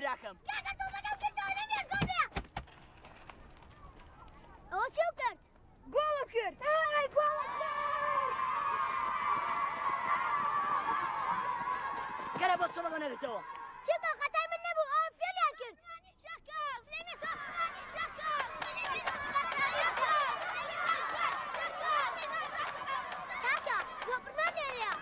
براکەم. کاکە تۆپەکەم کردەوە نەمێش گۆڵ بێ. ئەوە چیو کرد؟ گۆڵم کرد. ئەی گۆڵم کرد. کەرە بۆ تۆپەکەم نەگرتەوە. چونکە خەتای من نەبوو ئەوان فێڵیان کرد. کاکە زۆپرمان لێرەیە.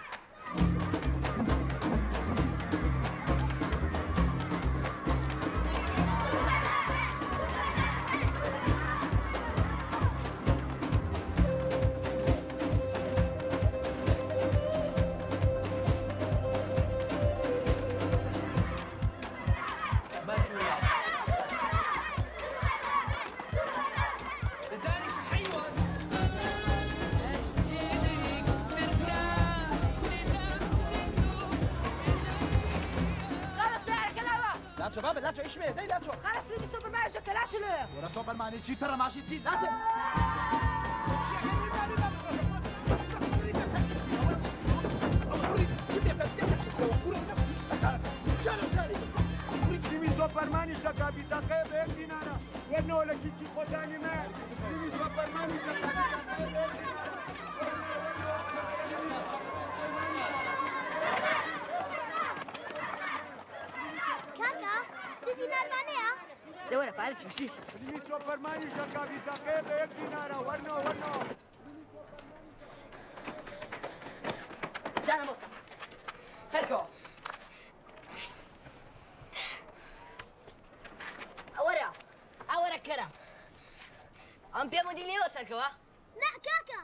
لاچۆ بابە لاچۆ ئیشمێ دەی لاچۆ خەڵەس فیلمی سۆپەرمان ژەکە لاچۆ لێ وەرە سۆپەرمانی چی تەڕەماشی چی لاچۆ تیمی سۆپەرمانی شەکابی تاقەیە بە یەک دینارە وەرنەوە لە کیسی خۆتانی مە تیمی سۆپەرمانی شەکابی تاقەیە بە یەک دینارە کاکە دو دینارمان هەیە؟ دە وەرە پارە چی شتیش. تیمی سۆپەرمانی شەکابی تاقەیە بە یەک دینارە وەرنەوە وەرنەوە. جانە مۆسا سەرکەوە. ئەوەرە ئەوەرە کەرە ئەم پێم وتی لێوە سەرکەوە. نا کاکە.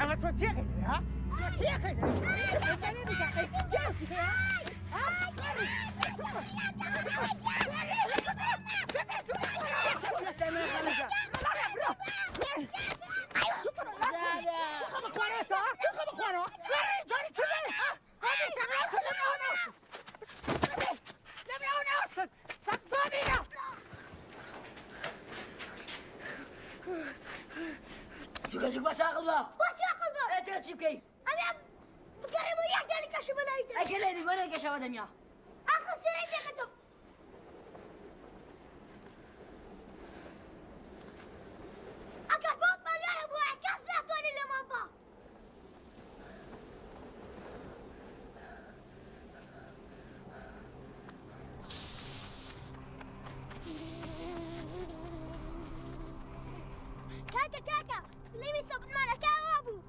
ئەمە تۆ چێکەی ها تۆ چێکەی چووکە چووک بەس عاقڵ بە. بۆچی عاقڵ بم؟ ئێ تۆ چی بکەی؟ ئەمێ بگەڕێمەوە یەک دەلی کەشم بەناوی ئەی کە لێبی بۆ نەگەشەوە دەمیا. ئاخر سێرەی پێکردم. ئەگەر باوکمان لێرە بوایە کەس ناتوانێت لێمان با. کاکە کاکە فلیمی سۆپرمانەکە ئەوە بوو.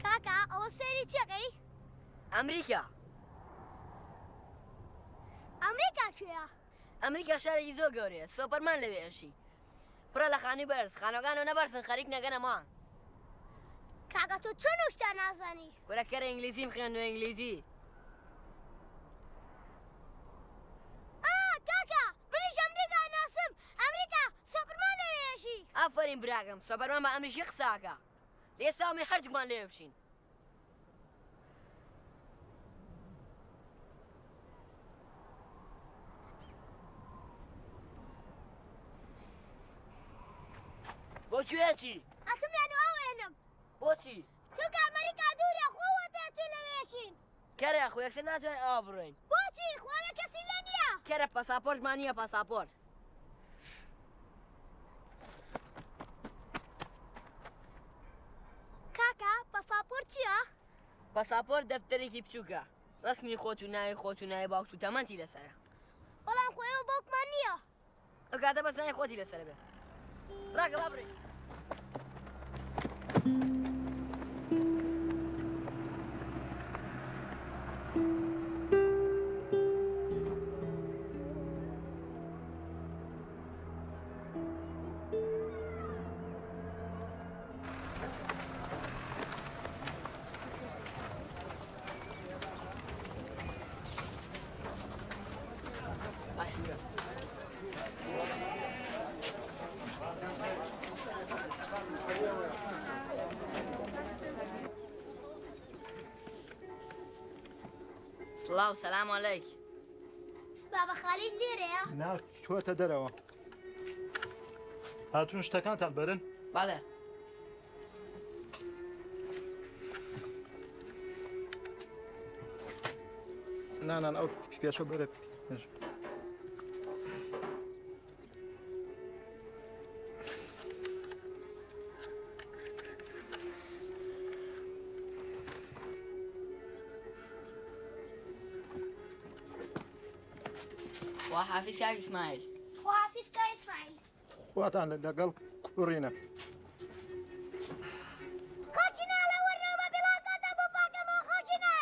کاکە ئەوە سەیری چیەکەی؟ ئەمریکا. ئەمریکا کوێیە؟ ئەمریکا شارێکی زۆر گەورەیە سۆپەرمان لەوێ ئەژی پڕە لە خانووی بەرز خانووەکان ئەونە بەرزن خەریک نەگەنە مانگ. کاکە تۆ چۆن ئەو شتە نازانی؟ کورە کەرە ئینگلیزیم خوێندووە ئینگلیزی. ئا کاکە منیش ئەمریکا ئەناسم ئەمریکا سۆپرمان لەوێ ئەژی. ئافەرین براکەم سۆپەرمان بە ئەمریکی قسە ئەکا لێ سامی هەردووکمان لەوێ بچین. بۆ کوێ ئەچی؟ ئەچم لە دواوە ئێنم. بۆچی؟ چونکە ئەمریکا دوورە خۆ وەتەچین لەوێشین. کەرە خۆ یەکسەر ناتوانین ئاوا بڕۆین. بۆچی؟ خۆ ئەوێ کەسی لێ نییە. کەرە پاساپۆرتمان نییە پاساپۆرت. کاکە پاساپۆرت چییە؟ پاساپۆرت دەفتەرێکی بچووکە ڕەسمی خۆت و ناوی خۆت و ناوی باوکت و تەمەنتی لەسەرە. بەڵام خۆ ئێمە باوکمان نییە. ئەو کاتە بەس نانی خۆتی لەسەر بێ. ڕاکە با بڕۆین. سڵاو سەلام عەلەیک. بابە خالید لێرەیە؟ نا چووەتە دەرەوە. هاتوون شتەکانتان بەرن؟ بەڵێ. نا نا ئەو پێشە بەرە پێش. خواحافیز کاک ئیسماعیل. خواحافیز کاک ئیسماعیل. خواتان لەگەڵ کوڕینە. خەڵکی ناڵە وەرنەوە بە پێڵاوەکانتان بۆ پاکەمەوە خەڵکینە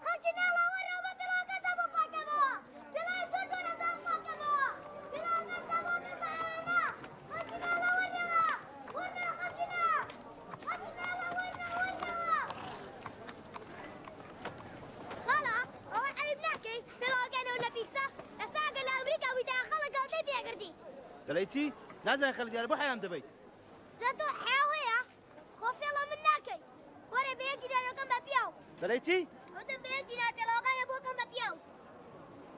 خەڵکی ناڵە وەرنەوە بە پێڵاوەکانتان بۆ پاکەمەوە پێڵاوی زۆر جوانەتان بۆ پاکەمەوە پێڵاوەکانتان بۆ کەم بە ئاوێنە خەڵکی ناڵە وەرنەوە وەرنەوە خەڵکینە خەڵکی ناڵە وەرنەوە وەرنەوە خاڵە ئەوە عەیب ناکەی پێڵاوەکانەوە لە پیسە ئێستا ئەگەر لە ئەمریکا بوویتایە خەڵک گاڵتەی پێکردی. دەڵێی چی؟ نازانی خەڵک دیارە بۆ حەیام دەبەی؟ جا تۆ حەیاو هەیە؟ خۆ فێڵە من ناکەی. وەرە بە یەک دینارەکەم بە پیاو. دەڵێی چی؟ وتم بە یەک دینار پێڵاوەکانت بۆ کەم بە پیاو.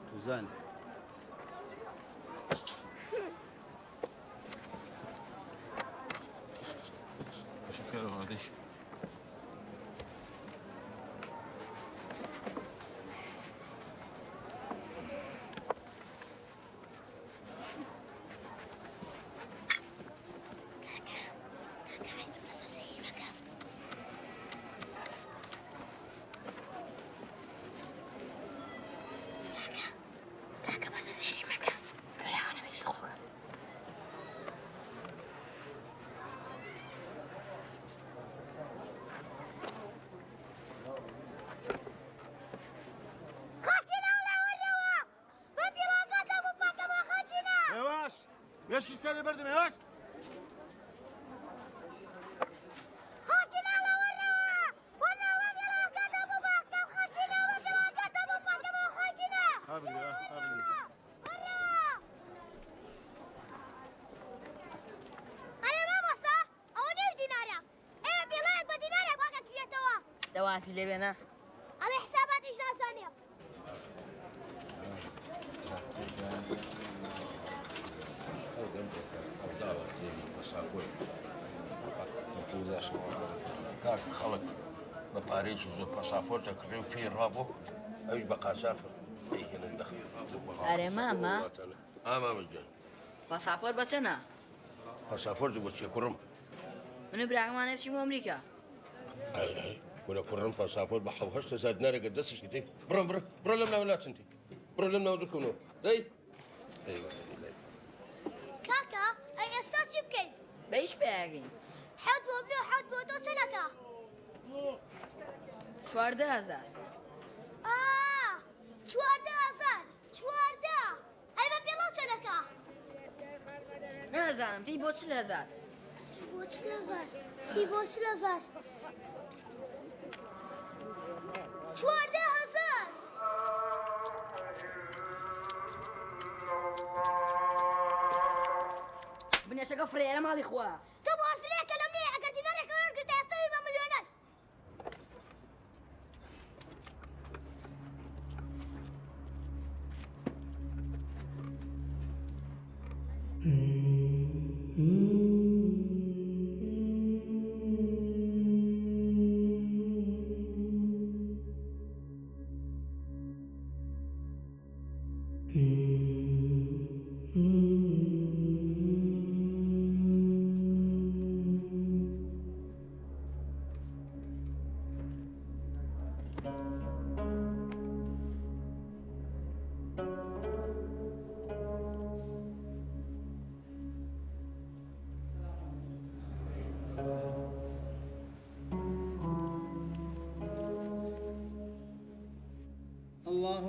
توزان. هێواش مێشکی سەرێ بەردم هێواش. دەواتی لێ بێنە. ئەڵێ حساباتیش نازانێ. کاک خەڵک بە پارەیەکی زۆر پاساپۆرت دەکڕێ و پێی ڕابۆ ئەویش بە قاچاخ دەیهێنن دەخ ئەرێ مامە ئا مامە گیان پاساپۆرت بە چەنە؟ پاساپۆرت بۆ چیە کوڕم؟ من و براکەمانە بچین بۆ ئەمریکا. ئەی ئەی کورە کوڕم پاساپۆرت بە حەو هەشت هەزار دینارە گەر دەستیشی دەی بڕۆ بڕۆ بڕۆ لەم ناوە لاچن دەی بڕۆ لەم ناوە دوورکەونەوە دەی ئەی وەڵای. کاکە ئەی ئێستا چی بکەین؟ بە هیچ پیاگەین. حەوت بۆ من و حەوت بۆ تۆ چەنەکە؟ 14,000. ئا 14,000 14 ئەی بە پێڵاو چەنەکە؟ نازانم تی بۆ 40,000. سی بۆ 40,000 سی بۆ 40,000 14,000. بنێشەکە فرێرە ماڵی خوا. تۆ بۆ ئەرسلەیەکە لەم نییە ئەگەر دینارێکە وەرگرتە ئێستا بی بە ملیۆنەر.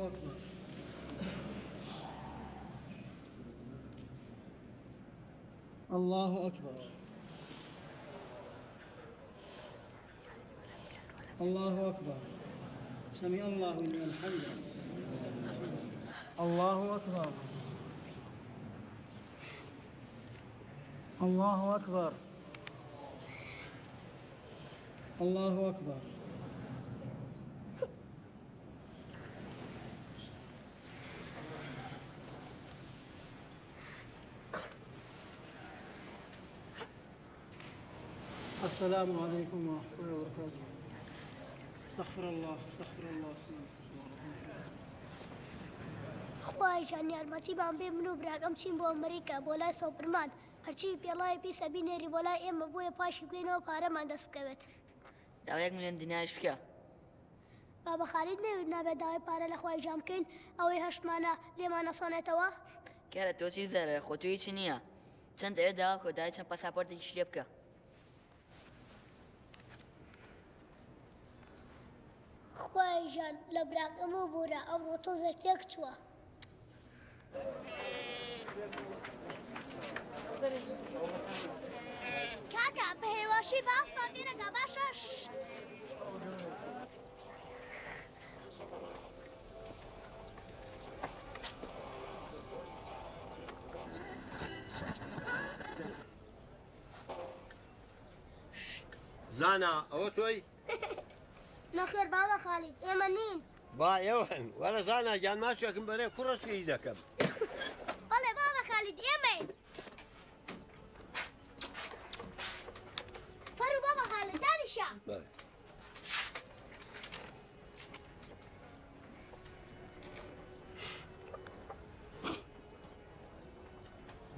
أكبر. الله أكبر. الله أكبر. سمع الله لمن حمده. الله أكبر. الله أكبر. الله أكبر. السلام عليكم ورحمة الله وبركاته. استغفر الله، استغفر الله، استغفر الله. خوایە گیان یارمەتیمان بێ من و براکەم چین بۆ ئەمریکا بۆ لای سۆپرمان، هەرچی پێڵاوی پیسە بینێری بۆ لای ئێمە بۆیە پاشی بکەینەوە پارەمان دەست بکەوێت. داوای 1 ملیۆن دیناریش بکە. بابا خالید نەیوت نابێت داوای پارە لە خوای گیان بکەین، ئەوەی هەشتمانە لێمان نەسانێتەوە. کارە تۆ چی زەرە، خۆ تۆ هیچ نییە. چەند ئەوێ داوا بکە، داوای چەند پاساپۆرتێکیش لێ بکە. خوای گیان لە براکەم ببورە، ئەمڕۆ تۆزێک تێک چووە. کاکە بە هێواشی باسمان تێنەکە باشە؟ زانا ئەوە تۆی؟ نەخێر بابا خالید، ئێمە نین. با ئێوەن، وەرە زانا گیان ماچێکم بەرێ کوڕە سیری دەکەم. بەڵێ بابا خالید ئێمەین. فەرموو بابا خالید دانیشە. بەڵێ.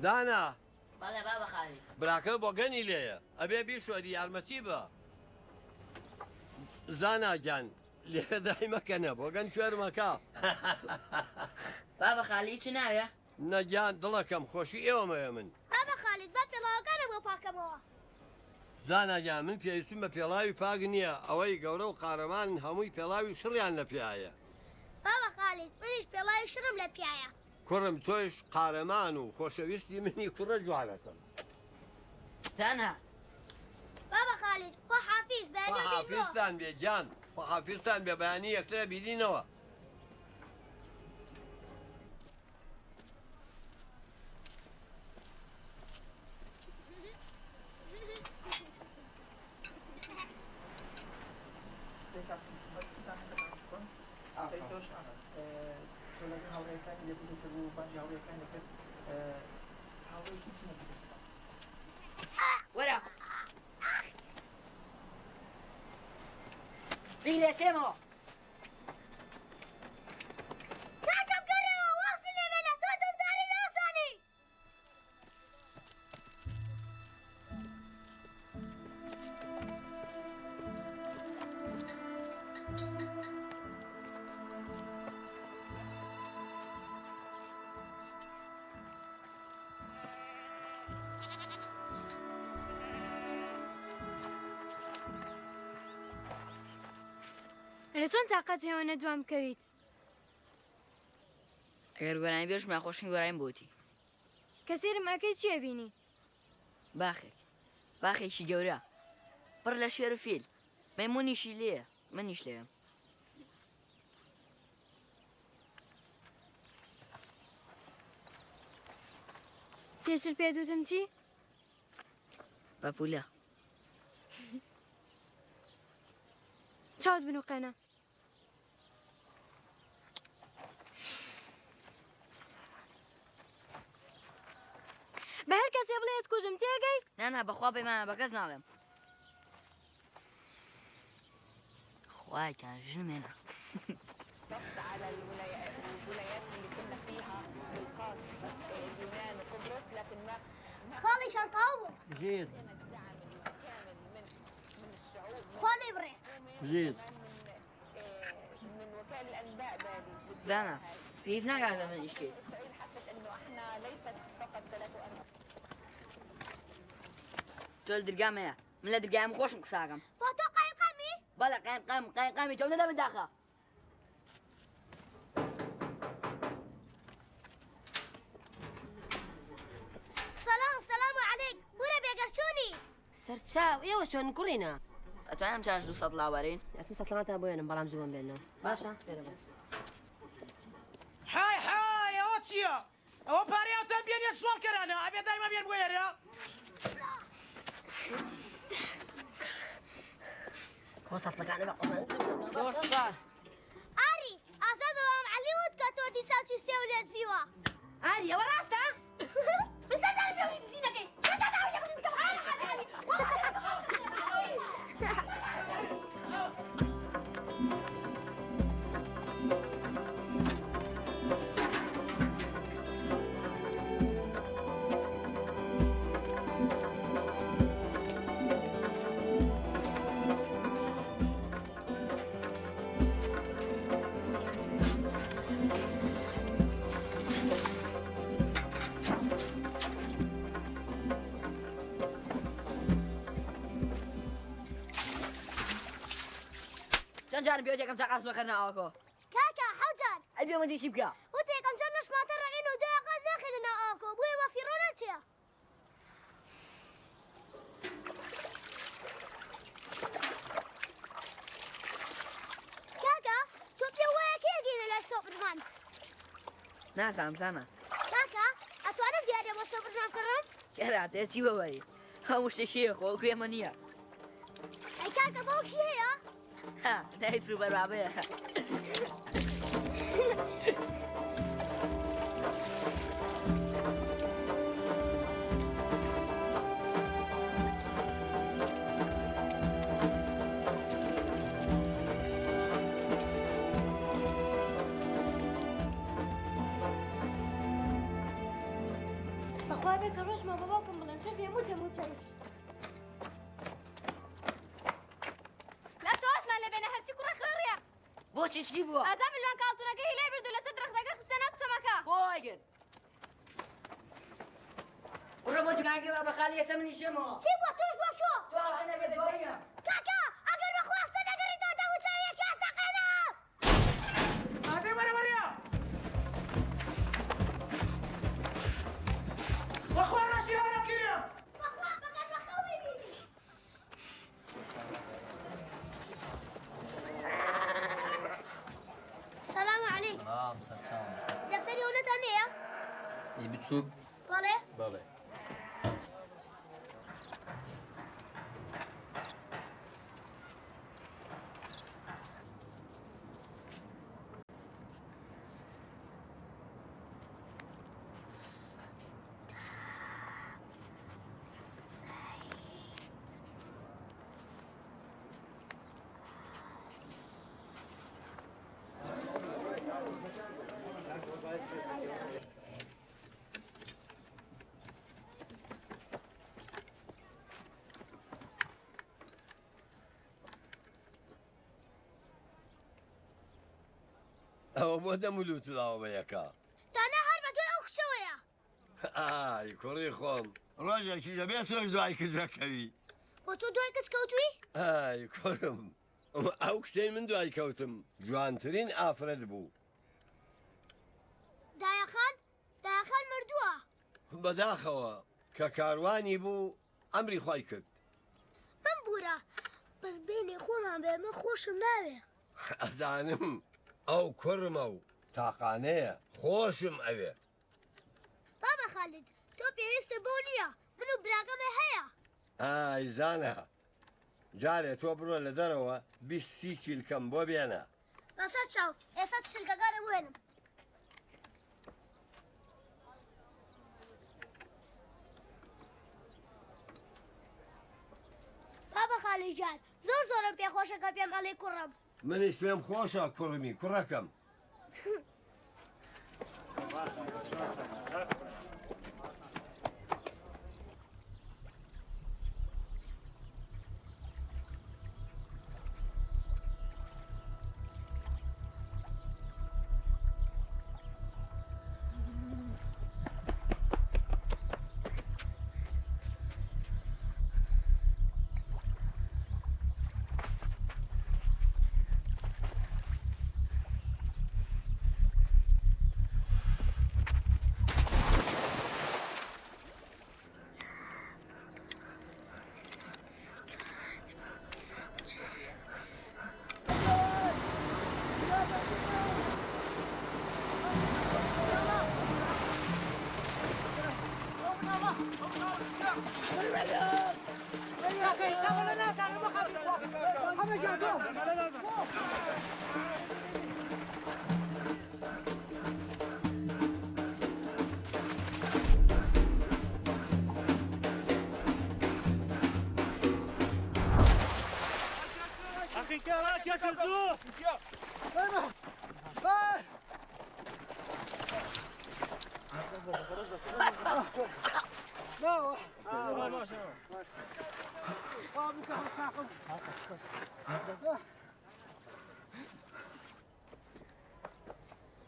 دانا. بەڵێ بابا خالید. براکە بۆ گەنی لێیە، ئەبێ بیشۆری یارمەتی بە. زانا گیان لێرە دایمەکەنە بۆ گەن کوێرمەکە. بابا خالید چ ناوێ؟ نەگیان دڵەکەم خۆشی ئێوەمەیە من. بابا خالید با پێڵاوەکانە بۆ پاکەمەوە. زانا گیان من پێویستم بە پێڵاوی پاک نییە، ئەوەی گەورە و قارەمان هەمووی پێڵاوی شڕیان لە پیایە. بابا خالید منیش پێڵاوی شڕم لە پیایە. کوڕم تۆیش قارەمان و خۆشەویستی منی کوڕە جوانەکەم. زانا. بابا خالید خوا حافیز، بەیانی خوا بینمەوە. حافیزتان بێ گیان، خوا حافیزتان بێ، بەیانی یەکترە بینینەوە. وەرە. بیرێ تێمەوە. کاکەم گەڕێەوە، وازی لێ بێنە، تۆ دڵداری نازانی. ئەرێ چۆن تاقەت هەیە نەدوام بکەویت؟ ئەگەر گۆرانی بێژم ناخۆشی گۆرانیم بۆتی. کە سەیرم ئەکەی چییە بینی؟ باخێک، باخێکی گەورە پڕ لە شێر و فیل، مەیمونیشی لێیە، منیش لێم. پێشتر پێت وتم چی؟ پەپولە. چاوت بنوقێنە. بە هەر کەسێ بڵێت کوژم تێگەی؟ نا نا، بەخوا پەیمانە بە کەس ناڵێم. خوایە گیان ژنم هێنا. خاڵێکیان تەواو بوو. بژیت. خوا لێ بڕێ. بژیت. زانا پێویست ناکات بە من ئیش بکەیت. تۆ لە درگامەیە، من لە درگایم خۆشم قساکەم. بۆ تۆ قایمقامی؟ بەڵێ قایمقام، قایمقامی تۆم نەدە من داخە. سەرچاو ئێوە چۆن کوڕینە؟ ئەتوانم ئەم جارش 200 لاوەرین؟ ئەسم سەتڵەکانتان بۆ هێنم بەڵام زوو بم بێنەوە. باشە لێرە بەس. حای حای ئەوە چییە؟ ئەوە پارەی ئەوتان بێنێ سواڵ کەرانە ئەبێ دایمە بێن بۆ ئێرە. بۆ سەتڵەکانە بە قوربان زوو باشە؟ ئاری ئازاد بە مام عەلی وت کە تۆ دیسان چی سێو لێ دزیوە. ئاری ئەوە ڕاستە؟ من چەند جارم پێ وتی دزی نەکەی؟ من چەند جارم لێ بردی وتم حاڵە حاجی عەلی. چەند جارم پێ وت یەکەم جار قاچ مەخەرنە ئاوەکەوە؟ کاکە حەوت جار. ئەی پێوەندی چی بکە؟ وت یەکەم جار لەشماتە ڕەقین و دوای قاچ ناخەینە ناو ئاوەکەوە بۆیە بە فیڕۆ ناچێ. کاکە تۆ پێ وایە کێ دێنە لای سۆپرمان؟ نازانم زانا. کاکە ئەتوانم دیاریە بۆ سۆپرمان بکڕم؟ کەراتێ چی بەبەری؟ هەموو شتێکی هەیە خۆ وەکو ئێمە نییە. ئەی کاکە باوکی هەیە؟ ها نای سوپەر بابەیە. بەخوا بێ کە ڕۆژمە بە باوکم بڵێم چەند پێم وت هەموو چای. لا چاوەزمان لێ بێنە هەرچی کوڕە خوێڕیە. بۆچی چی بووە؟ ئازا ملوانکە ئاڵتونەکەی لێ برد و لەسەر درەختەکە خستە ناو چەمەکە. بۆ وای کرد؟ بڕۆ بۆ دوکانەکەی بابە خالی ئێستا من ئیشێمەوە. چی بووە تۆش بۆ چۆ؟ تۆ ئاوا نەبێ دواییە. کاکە ئەگەر بەخوا قسە لەگەڕی تۆ دەموچاویەکیان تەقێنم. ئەبێ وەرە وەرە. بەخوا ڕەشی هەرەکردم. بەخوا بەگەر بەخەو بیبینی. سلام علیک. سلام سەرچاوم. دەفتەری ئەونەتان لێیە؟ ئی بچووک؟ بەڵێ. بەڵێ. ئەوە بۆ دەم و لووت لاوە بە یەکە؟ دانا هەر بە دوای ئەو کچەوەیە. ئای کوڕی خۆم ڕۆژێکی دەبێت تۆش دوای کچ دەکەوی. بۆ تۆ دوای کچ کەوتووی؟ ئای کوڕم ئەو کچەی من دوای کەوتم جوانترین ئافرەت بوو. دایەخان دایەخان مردووە. بەداخەوە کە کاروانی بوو ئەمری خوای کرد. بمبورە بەس بینی خۆمان بێ من خۆشم ناوێ. ئەزانم ئەو کوڕمە و تاقانەیە خۆشم ئەوێ. بابە خالد تۆ پێویستت بەو نییە من و براکەمێ هەیە. ئای زانا جارێ تۆ بڕۆ لە دەرەوە 20 سی چیلکەم بۆ بێنە. بەسەر چاو ئێستا چیلکەکانم بهێنم. بابە خالی گیان زۆر زۆرم پێ خۆشە کە پێم ئەڵێی کوڕم. منیش پێم خۆشە کوڕمی کوڕەکەم.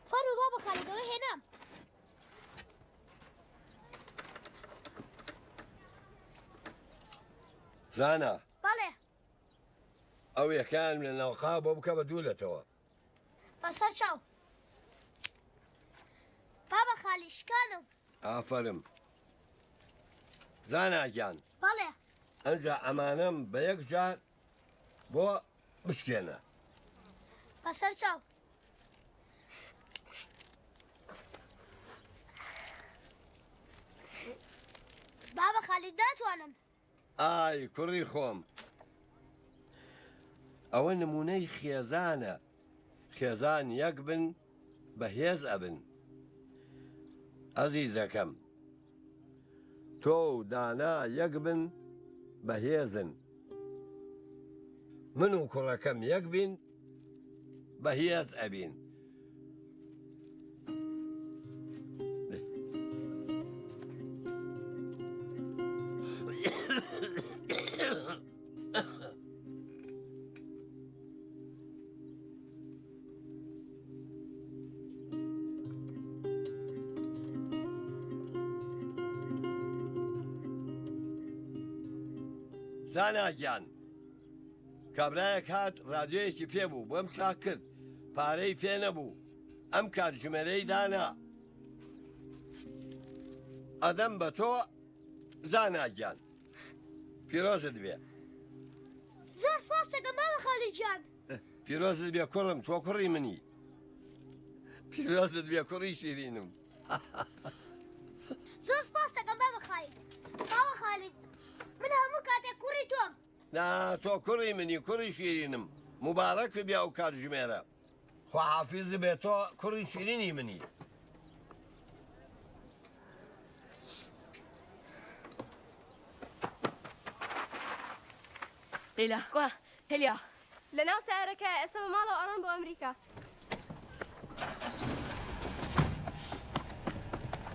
فەرموو بابە خالید ئەوە هێنام. زانا. بەڵێ. ئەو یەکەیان لە ناوقا بۆ بکە بە دوو لەتەوە. بەسەر چاو. بابە خالی شکانم. ئافەرم. زانا گیان. بەڵێ. ئەنجا ئەمانەم بە یەک جار بۆ بشکێنە. بەسەر چاو. بابە خالید ناتوانم. ئای کوڕی خۆم ئەوە نمونەی خێزانە خێزان یەک بن بەهێز ئەبن ئەزیزەکەم تۆ و دانا یەک بن بەهێزن من و کوڕەکەم یەک بین بەهێز ئەبین. زانا گیان کابرایەک هات ڕادیۆیەکی پێ بوو بۆم چاک کرد پارەی پێ نەبوو ئەم کاتژمێرەی دانا ئەدەم بە تۆ زانا گیان پیرۆزت بێ. زۆر سپاست دەکەم بابە خالی گیان. پیرۆزت بێ کوڕم تۆ کوڕی منی پیرۆزت بێ کوڕی شیرینم. زۆر سپاست دەکەم بابە خالید. بابە خالید من هەموو کاتێک کوڕی تۆم. نا تۆ کوڕی منی کوڕی شیرینم موبارەک بێ ئەو کاتژمێرە. خواحافیز بێ تۆ کوڕی شیرینی منی. لەیلا کوا هێلیا؟ لەناو سەیارەکەیە ئێستا بە ماڵەوە ئەڕۆن بۆ ئەمریکا.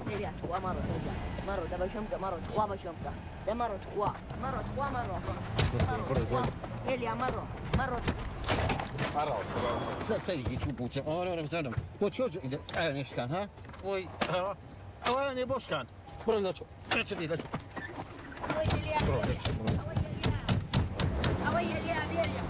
هێلیا تخوا مەڕۆ هێلیا مەڕۆ دە بەشۆم بکە مەڕۆ تخوا بەشۆم بکە دە مەڕۆ تخوا مەڕۆ تخوا مەڕۆ مەڕۆ تخوا هێلیا مەڕۆ مەڕۆ سەرێکی چوو پوچە ئەوانە بۆ چۆ ئەوانێ شکان ها وی ئەوانێ بۆ شکان بڕۆ لە چۆ لە چۆ ئەوەی هێلیا بێریا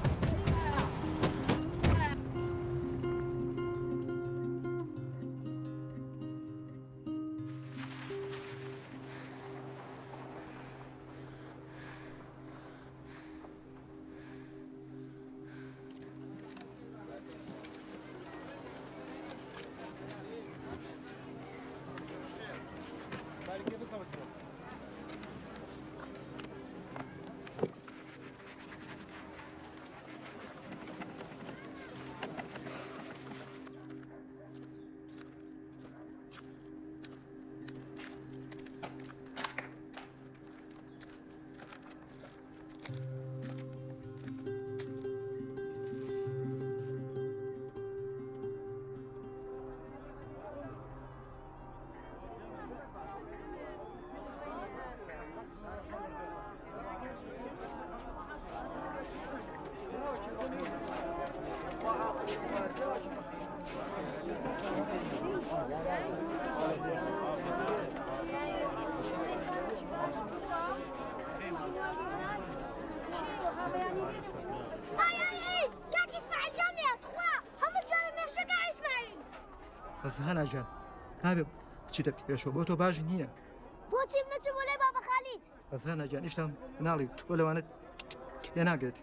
ئای ئای ئای کاک ئیسماعیل دامنێ تخوا هەموو جارە مێشەکە ئیسماعیل. بەس هانا گیان نابێ بچیتە پێشەوە بۆ تۆ باش نییە. بۆچی بنەچم بۆ لای بابە خالید؟ بەس هانا گیان ئیشتا مناڵی تۆ لەوانە تێناگەیت.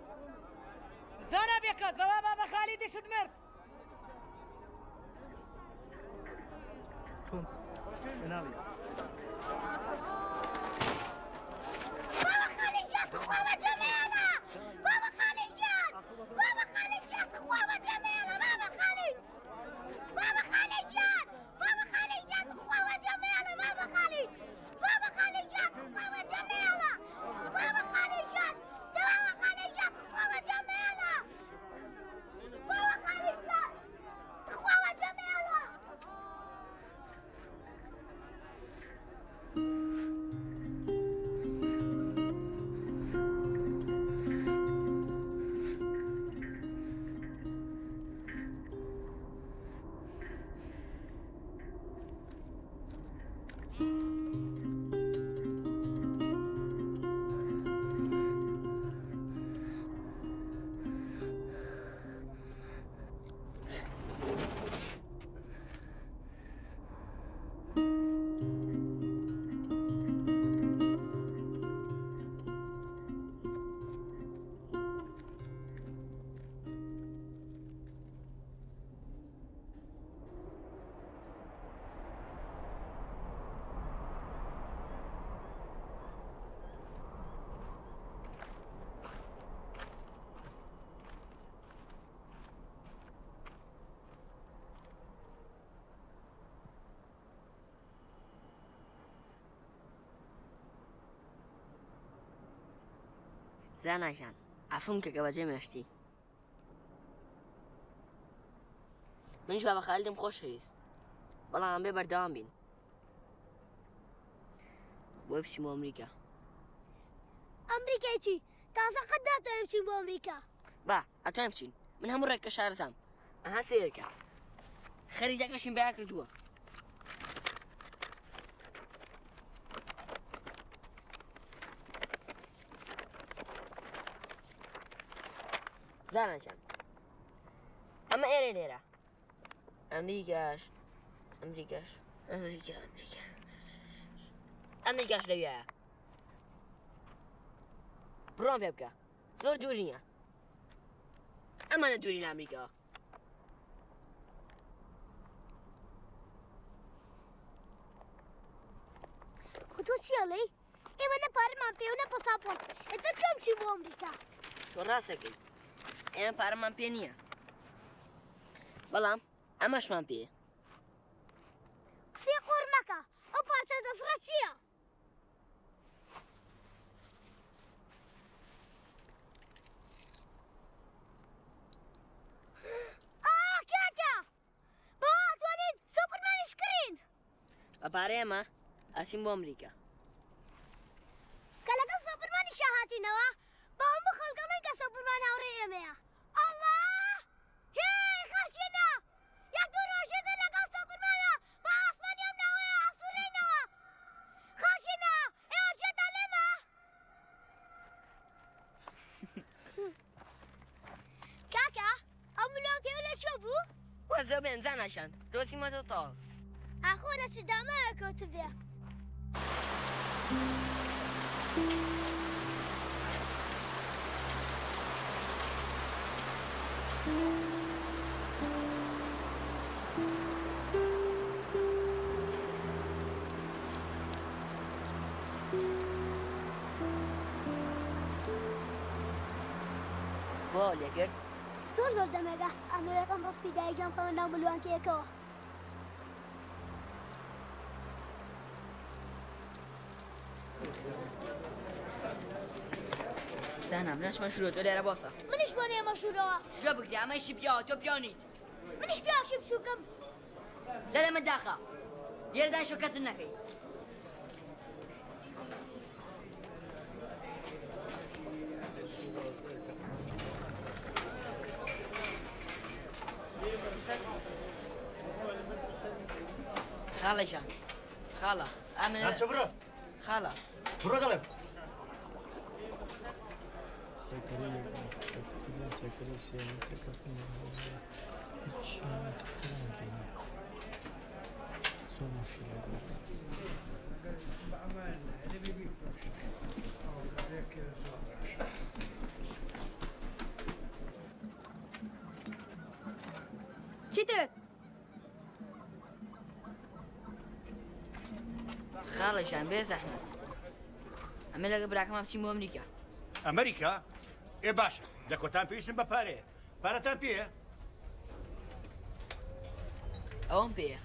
زانا بێکە زەوا بابە خالیدیشت مرد. تۆ مناڵی. بابە خالی گیان تخوا بەجێ مەهێڵە بابە خالی گیان بابە. زانا گیان عەفوم کە کە بەجێم هێشتی. منیش بابە خالیدم خۆشەویست بەڵام بێ بەردەوام بین بۆی بچین بۆ ئەمریکا. ئەمریکای چی؟ تازە قەت ناتوانین بچین بۆ ئەمریکا. با ئەتوانین بچین من هەموو ڕێگەکە شارەزام. ئەها سەیرکە خەریتەکەشیم بەیا کردووە. زانا جان ئەمە ئێرە لێرە ئەمریکاش ئەمریکاش ئەمریکا ئەمریکا ئەمریکاش لەویایە بڕۆم پێ بکە زۆر دوور نییە ئەمانە دووری لە ئەمریکاوە خۆ تۆ چی ئەڵێی؟ ئێمە نە پارەمان پێ و نە پەساپۆرت ئێتر چۆن بچین بۆ ئەمریکا؟ تۆ ڕاستەکەی ئێمە پارەمان پێ نییە بەڵام ئەمەشمان پێیە. قسەی قۆڕ مەکە ئەو پارچە دەسڕە چییە؟ ئا کاکە بەوە ئەتوانین سوپەرمانیش بکڕین. بە پارەی ئەمە ئەچین بۆ ئەمریکا. کە لەگەڵ سوپەرمانیشا هاتینەوە بە هەموو خەڵک ئەڵێن کە سوپەرمان هاوڕێی ئێمەیە. ئەڵڵا هێی خەڵکینە یەک دوو ڕۆژی تر لەگەڵ سوپەرمانا بە ئاسمانی ئەم ناوەیە ئەسوڕێینەوە. خەڵکینە ئێوە گوێتان لێمە؟ کاکە ئەو ملۆکەیە لە کوێ بوو؟ وەزە بێن زاناشان دۆزیمەتەوە تەواو. ئاخۆ لە چ داماوێ کەوتبێ؟ بۆ لێکرد؟ زۆر زۆر دەمێکە ئەمەوێت ئەم ڕەسپی دایکیان بخەمە ناو ملوانکەیەکەوە. زانا من ناچمە ژوورەوە تۆ لێرە بۆسە. منیش بۆ نێمە ژوورەوە. گوێ بگرە ئەمەیشی پیاوە تۆ پیاو نیت. منیش پیاوێکی بچووکم. دەدە من داخە لێرە دانیشە کەست نەکەی. خاڵە گیان خاڵە ئەمە ناچە بڕۆ خاڵە بڕۆ دەڵێم چیت دەوێت؟ خاڵە گیان بێ زەحمەت ئەمە لەگە براکەمان بچین بۆ ئەمریکا. ئەمریکا؟ ئێ باشە لە کۆتان پێویستم بە پارەیە پارەتان پێیە؟ ئەوەم پێیە.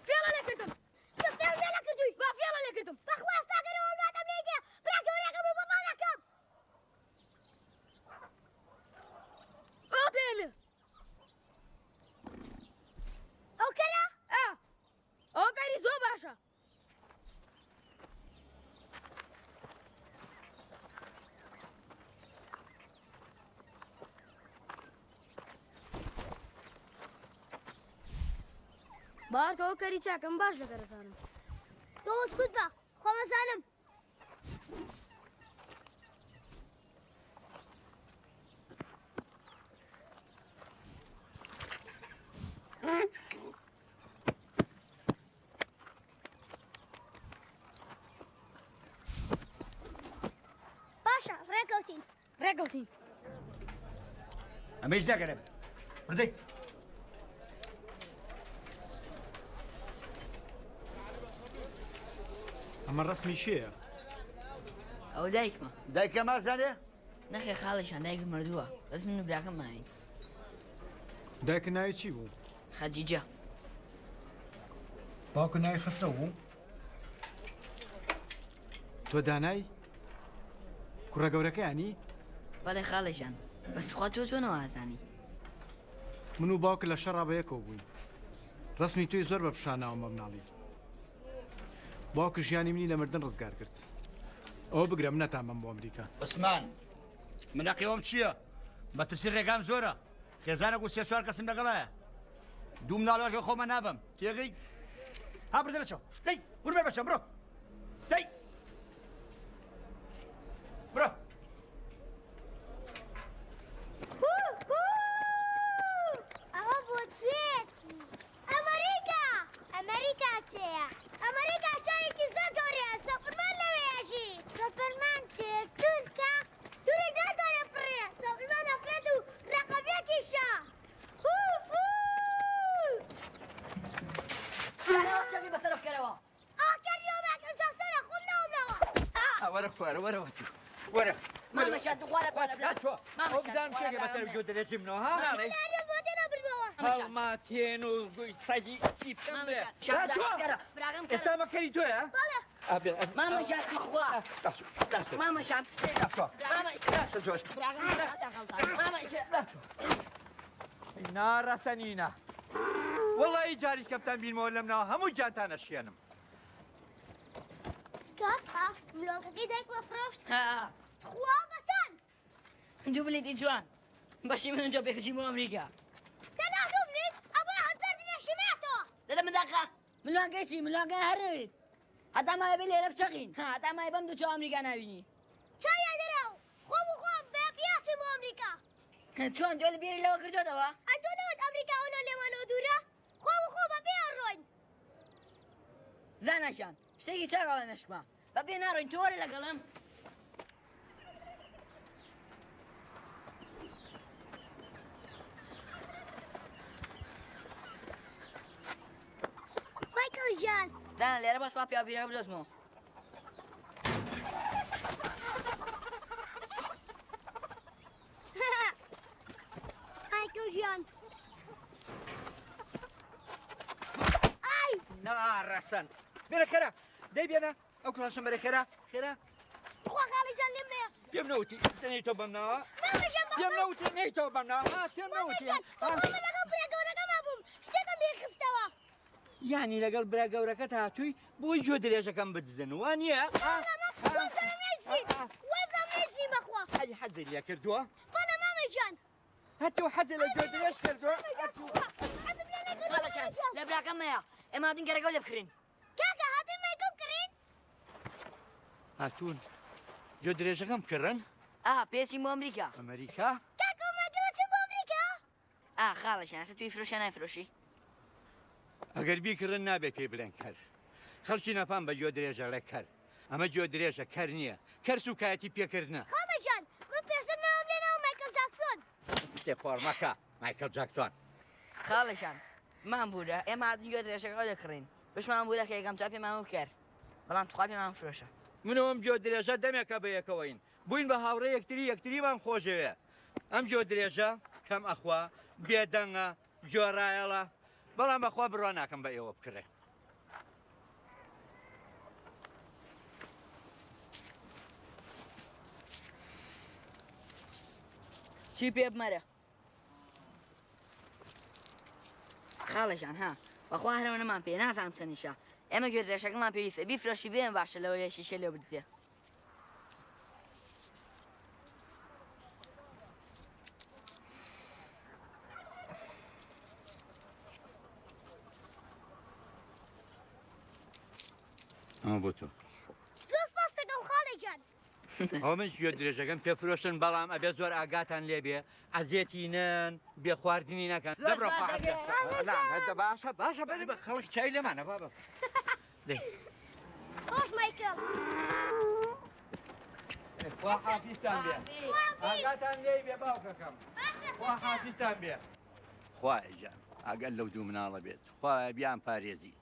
فێڵە لێکردم تۆ فێڵ لێکردووی با فێڵە لێکردم بەخوا ئێستا گەرەوە وڵاتم لێی دێ برا گەورەکەم و بۆ ماڵەکەم ئەو دەیەمێ ئەو کەرە ئا ئەو کاری زۆر باشە باوەڕکە ئەو کەری چاکەم باش لە کەرەزانم. تۆ سکوت بە خۆم ئەزانم. باشە ڕێکەوتین. ڕێکەوتین. ئەمەیش ناگەرێ بردەی. ئەمە ڕەسمی کێیە؟ ئەوە دایکمە. دایکە مازانێ؟ نەخێر خاڵێکیان دایکم مردووە بەس من و براکەم ماوین. دایکت ناوی چی بوو؟ خەجیجە. باوکت ناوی خەسرەو بوو؟ تۆ دانای؟ کوڕە گەورەکەیانی؟ بەڵێ خاڵێ گیان، بەس تخوا تۆ چۆن ئەوە ئەزانی؟ من و باوکت لە شەڕا بە یەکەوە بووین. ڕەسمی تۆی زۆر بە پیشان ناوم بە مناڵی. باوکت ژیانی منی لە مردن ڕزگار کرد. ئەوە بگرە منەتان بەم بۆ ئەمریکا. عوسمان، من ئەقی ئەوم چییە؟ مەترسی ڕێگام زۆرە. خێزانێک و سێ چوار کەسم لەگەڵایە. دوو مناڵ واژۆ خۆمە نابەم. تێگەی؟ ها بردە لە چاو. دەی، ورمێ بەچەم، بڕۆ. دەی. بڕۆ. ئەوە بۆ چێتی؟ ئەمریکا! ئەمریکا چێیە؟ ئەمریکا شارێکی زۆر گەورەیە، سۆپرمان لەوێ ئەژی. سۆپرمان چێ؟ تورکە؟ تورک ناتوانێ فڕێ، سۆپرمان ئەفرێت و ڕەقەم یەکیشە. وەرە خوارە وەرە وەتو وەرە هەڵماتێن و سەگی چی بکەم ئێستا مەکەری تۆیە ناڕەسەنینە وەڵی جاری کەپتان بینمەوە لەم ناوە هەموو جانتان ئەشکێنم. کاکە ملۆنکەکەی دایکمە فرۆشت تخوا بە چەند؟ دوو بلیتی جوان بەشی من تۆ پێ بچین بۆ ئەمریکا. تەنها دوو بلیت؟ ئەبووە هەزار دینارشی ماتەوە. دەدە من داخە ملوانکەی چی ملوانکەی هەر نەویست هەتا مایە بێ لێرە بچەقین هەتا مایە بەم دوو چاو ئەمریکا نابینی. چاویان دەراو خۆم و خۆم بە پیاچم بۆ ئەمریکا. چۆن تۆ بیری لەوە کردۆتەوە؟ ئەی تۆ نەوت ئەمریکا ئەوەنە لێمانەوە دوورە؟ خۆم و خۆ بە پێ ئەڕۆین. زانا گیان شتێکی چاک ئەڵێ مێشکمە بە پێ ناڕۆین تۆ وەرە لەگەڵم. مایکڵ گیان. زانا لێرە بەس وا پیاو بیرەکە بدۆزمەوە. مایکڵ گیان. ئای. ناڕەسەن. بێنە خێرا. دەی بێنە. ئەو کڵاشەم بەرە خێرا. خێرا. خوا خاڵی جان لێم مەیە. پێم نەوتی نەی تۆ بەم ناوە. مامە گیان بەخوا. پێم نەوتی نەی تۆ بەم ناوە. ها پێم نەوتی. مامە گیان بەخوا من لەگەڵ برا گەورەکەما بووم. شتێکم بیر خستەوە. یانی لەگەڵ برا گەورەکەت هاتووی بۆی گوێ درێژەکەم بدزن وا نییە؟ وەبزانم نەیدزین. وەبزانم نەیدزین بەخوا. ئەی حەزی لێ کردووە؟ بەڵێ مامە گیان. هەتوو حەزی لە گوێ درێژ کردووە؟ حەزم لێ نەکردووە خاڵە جان لە براکەم مەیە. ئێمە هاتوین گەرەکەو لێ بکڕین. کاکە هاتوین مایکڵ بکڕین؟ هاتوون گوێ درێژەکەم بکڕن؟ ئا پێچین بۆ ئەمریکا. ئەمریکا؟ کاکە و مایکڵ ئەچن بۆ ئەمریکا؟ ئا خاڵە گیان ئێستا توی فرۆشی نایفرۆشی؟ ئەگەر بیکڕن نابێت پێی بڵێن کەر. خەڵکی نەفام بە گوێ درێژە ڵێ کەر. ئەمە گوێ درێژە کەر نییە. کەر سوکایەتی پێکردنە. خاڵە گیان من پێشتر ناوم لێناوە مایکڵ جاکسۆن. شتێ خۆر مەکە مایکڵ جاکسۆن. خاڵە گیان بمان بورە ئێمە هاتین گوێ درێژەکە لێ کڕین. بشمان بورە کە یەکەم جار پێمان وت کەر. بەڵام تخوا پێمان فرۆشە. من و ئەم گوێ درێژە دەمێکە بە یەکەوەین. بووین بە هاوڕێ یەکتری یەکتریمان خۆشەوێ. ئەم گوێ درێژە کەم ئەخوا، بێدەنگە، گوێڕایەڵە، بەڵام بەخوا بڕوا ناکەم بە ئێوە بکڕێ. چی پێ بمەرە خاڵە گیان ها بەخوا هەرەوە نەمان پێ نازانم چەندیشە ئێمە گوێ درێژەکەمان پێویستە بیفرۆشی بێن باشە لەوە یەکیشە لێ بدزێ. ئەمە بۆ تۆ. زۆر سپاس دەکەم خاڵە گیان. ئەوە من گوێ درێژەکەم پێ فرۆشن بەڵام ئەبێ زۆر ئاگاتان لێ بێ ئەزیەتی نەن بێ خواردنی نەکەن. زۆر دەبڕۆ سپاس خواحافیز. دەکەم. نا، نا، باشە باشە بەرە بە خەڵک چای لێمانە بابە. دەی. خۆش مایکڵ. خوا حافیزتان بێ. ئاگاتان لێی بێ باوکەکەم. باشە خوا سەرچاو. حافیزتان بێ. خوایە گیان ئاگەر لەو دوو مناڵە بێت خوایە بیان پارێزیت.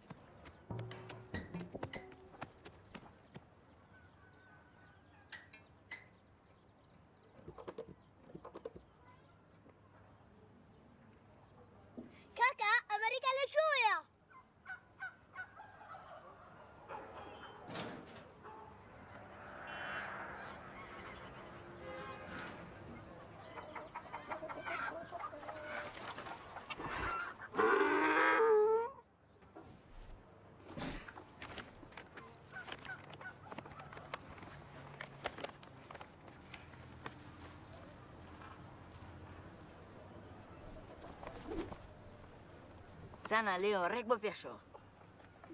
زانا لێوە ڕێک بۆ پێشەوە.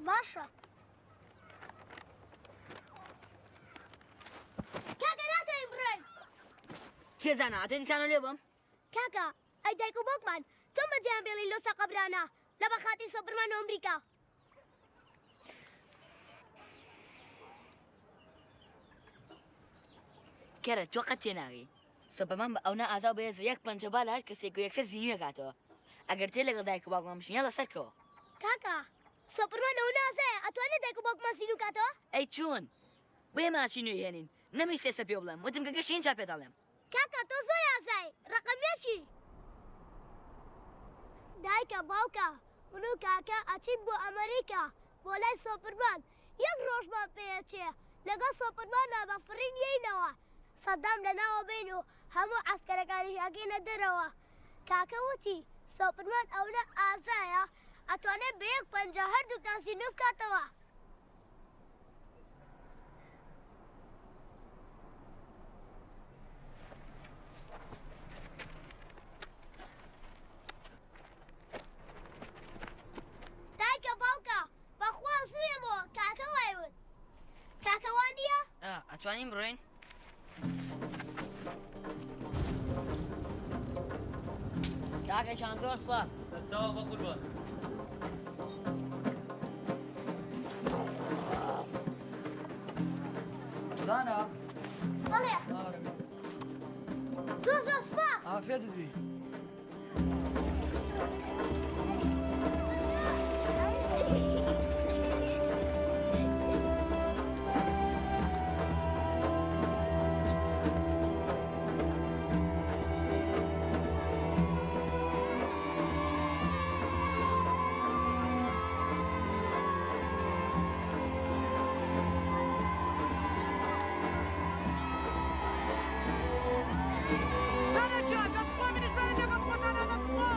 باشە. کاکە ناتوانین بڕۆین. چیە زانا ئەتێ دیسانەوە لێ بم؟ کاکە ئەی دایک و باوکمان چۆن بەجێیان بێڵین لەو سەقەبرانە لە بەخاتی سۆپرمان و ئەمریکا؟ کەرە تۆ قەت تێناگەی سۆپەمان بە ئەونە ئازا و بەهێزە یەک پەنجە با لە هەر کەسێک و یەکسەر زینوی ئەکاتەوە ئەگەر تێ لەگەڵ دایک و باوکمان بچین یاڵا سەرکەوە. کاکە سۆپرمان ئەونە ئازایە ئەتوانێ دایک و باوکمان زینوو کاتەوە؟ ئەی چۆن؟ بۆ ئێمە ئەچین و ئەیهێنین نەمویست ئێستا پێو بڵێم وتم کە گەشتین ئینجا پێت ئەڵێم. کاکە تۆ زۆر ئازای ڕەقەم یەکی. دایکە باوکە من و کاکە ئەچین بۆ ئەمەریکا بۆ لای سۆپرمان یەک ڕۆژمان پێ ئەچێ لەگەڵ سۆپرمانا بە فڕین یەینەوە سەدام لەناوە بەین و هەموو عەسکەرەکانیش ئەگەینە دەرەوە کاکە وتی سۆپرمان ئەونە ئازایە ئەتوانێ بە یەک پەنجە هەردووکتان زیندوو بکاتەوە. دایکە باوکە بەخوا زوو یەمەوە کاکە وای وت. کاکە وا نییە؟ ئەتوانین بڕۆین؟ کاکە گیان زۆر سوپاس. سەرچاوە بەقوربان. زانا. بەڵێ. زۆر زۆر سوپاس. عافیەتت بی. زانا گیان دەتخوا منیش بەرە لەگەڵ خۆتانا دەتخوا.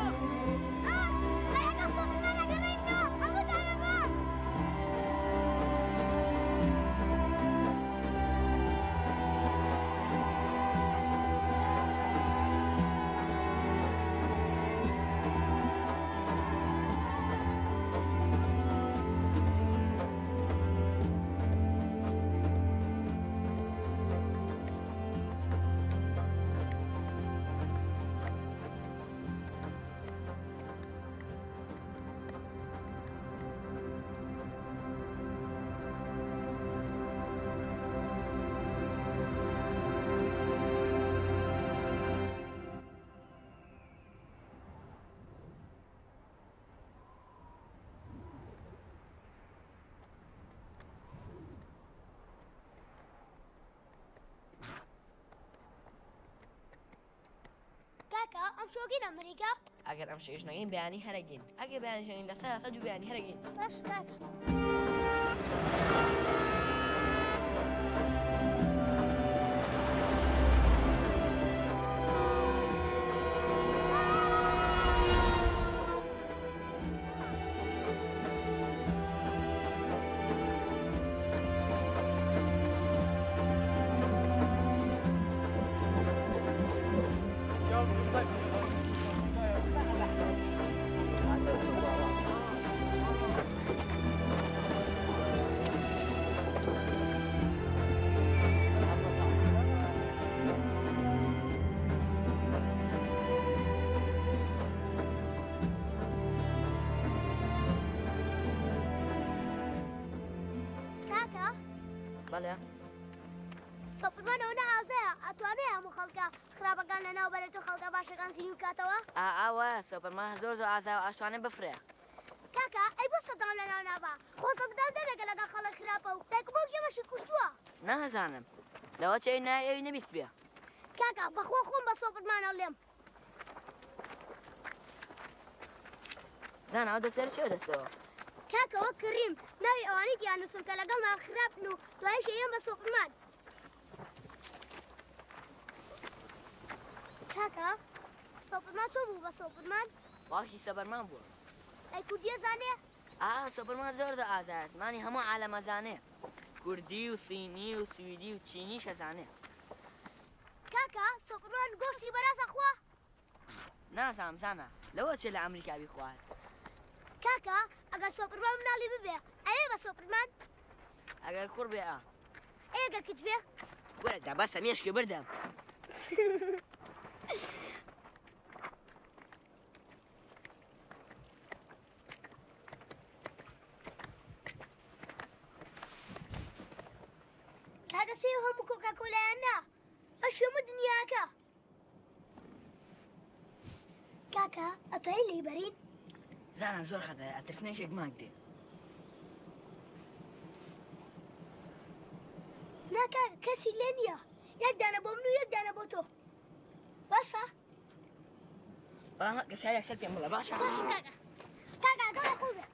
کاکە ئەمشۆ گین ئەمریکا؟ ئەگەر ئەمشەویش نەگەین بەیانی هەرەگین ئەگەر بەیانیش نەگەین لەسەر لەسەر دوو بەیانی هەرەگین. باشە کاکە. کاکە بەڵێ سۆپرمان ئەوەنە ئازایە ئەتوانێ هەموو خەڵکە خراپەکان لەناو بەرێت و خەڵکە باشەکان زیندوو بکاتەوە؟ ئا ئا وایە سۆپەرمان زۆر زۆر ئازایە و ئەشتوانێ بفرێ. کاکە ئەی بۆ سەدام لەناو نابا؟ خۆ سەدام دەمێکە لەگەڵ خەڵک خراپە و دایک و باوکی ئێمەشی کوشتووە. نازانم لەوە چێ ئەوی ناوی ئەوی نەبیستبێ. کاکە بەخوا خۆم بە سۆپرمان ئەڵێم. زانا ئەو دەفتەرە چیە دەستەوە؟ کاکە وەک کڕیم ناوی ئەوانەی تیا نووسم کە لەگەڵمان خراپن و دوایش ئەیەم بە سۆپرمان. کاکە سۆپرمان چۆن بوو بە سۆپرمان؟ باوکی سۆپەرمان بووە. ئەی کوردیە زانێ؟ ئا سۆپەرمان زۆر زۆر ئازایە زمانی هەموو عالەم ئەزانێ کوردی و سینی و سویدی و چینیش ئەزانێ. کاکە سۆپرمان گۆشتی بەراز ئەخوا؟ نازانم زانا لەوە چێ لە ئەمریکا بیخوات. کاکە ئەگەر سۆپرمان مناڵی ببێ ئەیە بە سۆپرمان؟ ئەگەر کوڕ بێ ئا. ئەی ئەگەر کچ بێ؟ وەرە دا بەسە مێشکی بردم. کاکە سێو هەموو کۆکاکۆلایان نا بەشی هەموو دنیاکە. کاکە ئەتوانی لێی بەرین؟ زانا زۆر خەتەرە ئەترسم یەکێک بمانگرێ. نا کاکە کەسی لێ نییە یەک دانە بۆ من و یەک دانە بۆ تۆ باشە؟ بەڵام کەسا یەکسەر پێم بڵێ باشە؟ باشە کاکە کاکە ئاگام لە خۆ بێ.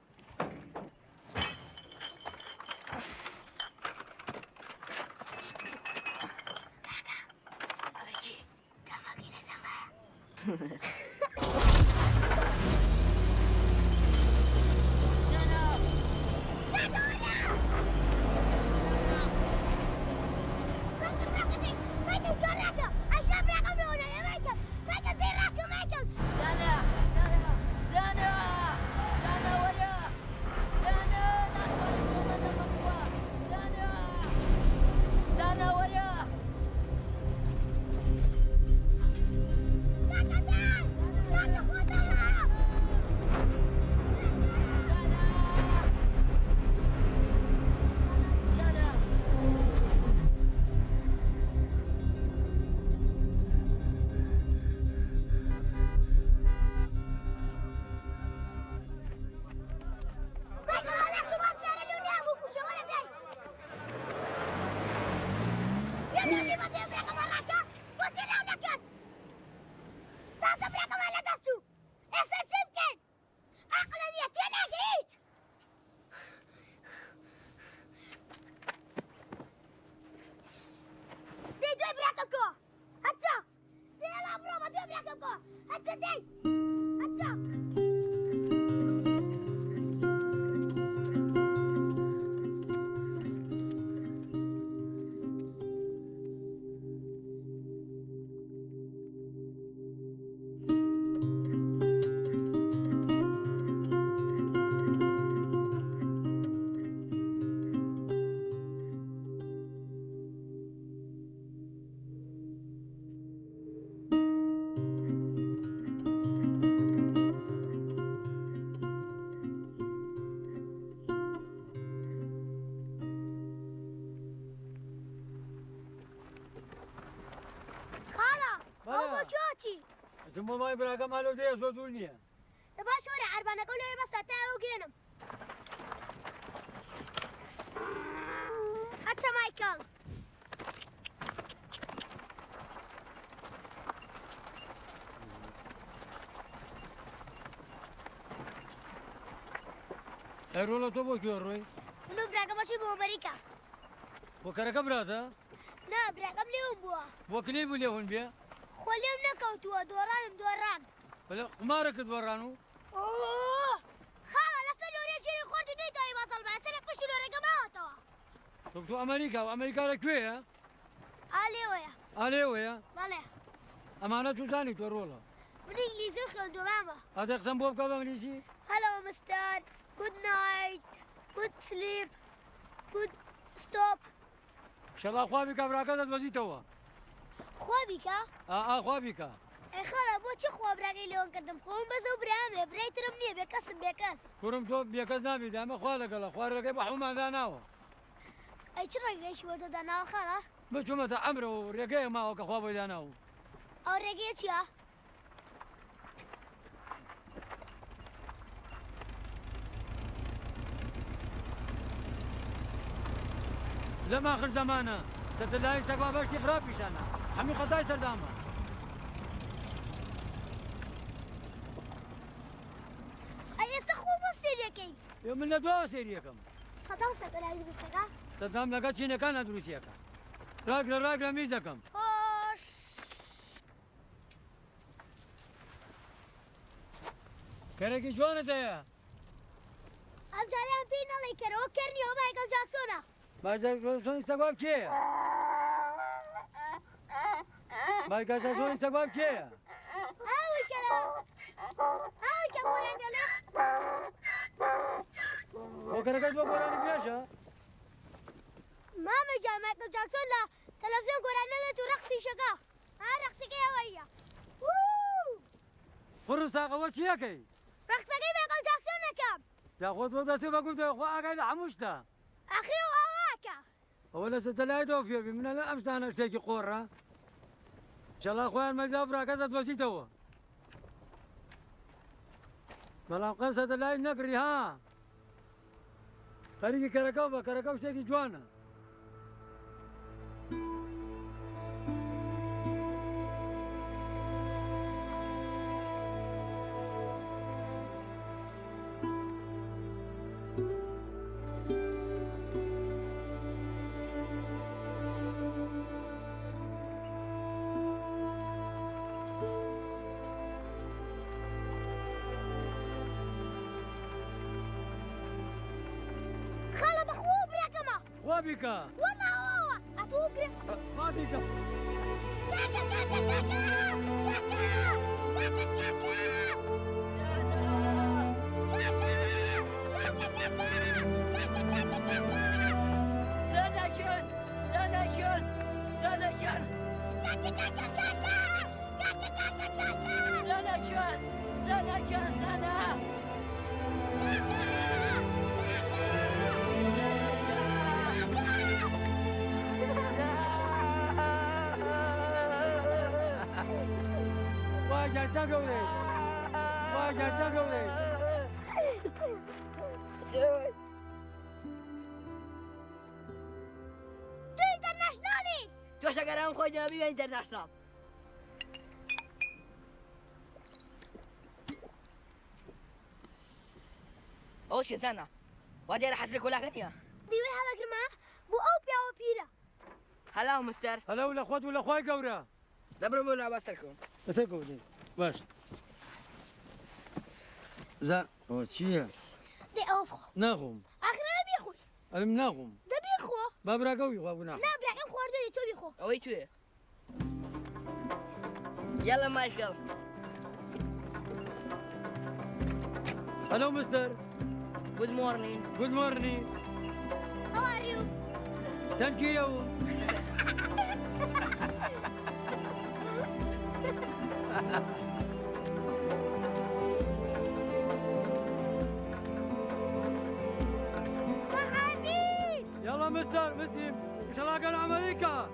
خاڵە ئەو بۆ کوێ ئەچی؟ ئەچم بۆ ماڵی براکەم ئا لەو دێیە زۆر دوور نییە. دە باشە وەرە عەربانەکەو لەوێ بەسە تا ئەو گەیەنم. ئەچە مایکڵ. ئەی ڕۆڵە تۆ بۆ کوێ ڕۆی؟ من و براکەم ئەچین بۆ ئەمریکا. بۆ کەرەکە براتە؟ نا براکەم لێوم بووە. بۆ کلەی بوو لێون بێ؟ خۆ لێم نەکەوتووە دۆڕانم دۆڕان. بەلێ قومارەکت دۆڕان و؟ ئۆه خاڵە لەسەر لۆریە گیری خۆرد و نەیتوانی بازاڵ بایە سەر لە پشتی لۆرەکە ماوەتەوە. تۆ تۆ ئەمریکا و ئەمریکا لە کوێیە؟ ئا لێوەیە. ئا لێوەیە؟ بەڵێ. ئەمانە چوزانی تۆ ڕۆڵە؟ من ئینگلیزیم خوێندووە مامە. ئەدەی قسەم بۆ بکە بە ئینگلیزی؟ Hello mister good night good sleep good stop. ئیشەڵا خوا بیکا براکەت ئەدۆزیتەوە. خوا بیکا؟ ئا ئا خوا بیکا. ئەی خاڵە بۆچی خوا براکەی لێوان کردم خۆ من بەس ئەو برایەم هەیە برای ترم نییە بێکەسم بێکەس. کوڕم تۆ بێکەس نابی دایمە خوا لەگەڵە خوا ڕێگەی بۆ هەموومان داناوە. ئەی چ ڕێگەیەکی بۆ تۆ داناوە خاڵە؟ من چوومەتە عەمرەوە و ڕێگەیەک ماوە کە خوا بۆی داناوم. ئەو ڕێگەیە چییە؟ لەم ئاخر زەمانە سەتەلایت سەگوا بەشتی خراپ پیشانە هەمی خەتای سەردامە. ئەی ئێستا خۆ بۆ سەیری ئەکەی؟ ئێ من لە دواوە سەیری ئەکەم. سەدام سەتەلایت دروست ئەکا؟ سەدام لەگەڵ چینەکانا دروستی ئەکا. ڕاگرە ڕاگرە میزەکەم. هۆش. کەرێکی جوانت هەیە. ئەم جارەیان پێی نەڵێی کەرەوە کەر نییە ئەوە مایکڵ جاکسۆنە. مایکڵ جاکسۆنی سەگباب کێیە؟ مایکڵ جاکسۆنی سەگباب کێیە؟ ئەوەی کە ئەوەی کە گۆرانی دەڵێ. خۆ کەرەکەت بۆ گۆرانی بێژە. مامە گیان مایکل جاکسۆن لە تەلەفزیۆن گۆرانی ئەڵێت و ڕەقسیش ئەکا. ها ڕەقسەکەی ئەوەیە. ووو. قوڕ ساغەوە چی ئەکەی؟ ڕەقسەکەی مایکل جاکسۆن ئەکەم. جا خۆت بۆ دەستێ بە گوتەوە خوا ئاگای لە هەموو شتە. ئاخر ئەو ئاوا ئەکا. ئەوە لە سەتەلایتەوە فێر بی من ئەڵێم ئەم شتانە شتێکی قۆڕە ئیشەڵا خۆیان مەجا براکەت ئەدۆزیتەوە بەڵام قەت سەتەلایت نەکڕی ها خەریکی کەرەکەو بە کەرەکەو شتێکی جوانە. خاڵە بەخوا و براکەمە. خوا بیکە. وەڵا ئەوە ئەتۆ برا. خوا بیکە. کاکە کاکە کاکە کاکە کاکە کاکە. وا گیان چەند گەورەی وا گیان چەند گەورەی. تۆ ئینتەرناشناڵی. تۆش ئەگەر ئەم خۆی دەبی بە ئینتەرناشناڵ. ئەوە چیە زانا؟ وا دیارە حەز لە کۆلاکە نییە. دیوەی هەڵەگرمە بۆ ئەو پیاوە پیرە. هەلاو مستەر. هەلاو لە خۆت و لە خوای گەورە. دەبرم بۆ لا با سەرکەوم. بەسەرکەوە دەی باش. زان ئەوە چییە؟ دەی ئەوە بخۆ. ناخۆم. ئاخر ئەوە بیخۆی. ئەرم ناخۆم. دە بیخۆ. با براکەو بیخوا گوناح. نا براکەم خواردووی تۆ بیخۆ. ئەوەی توێ. یالا مایکل. هەلۆ مستەر. Good morning. Good morning. How are you? Thank you. يلا مستر مسلم ان شاء الله قال امريكا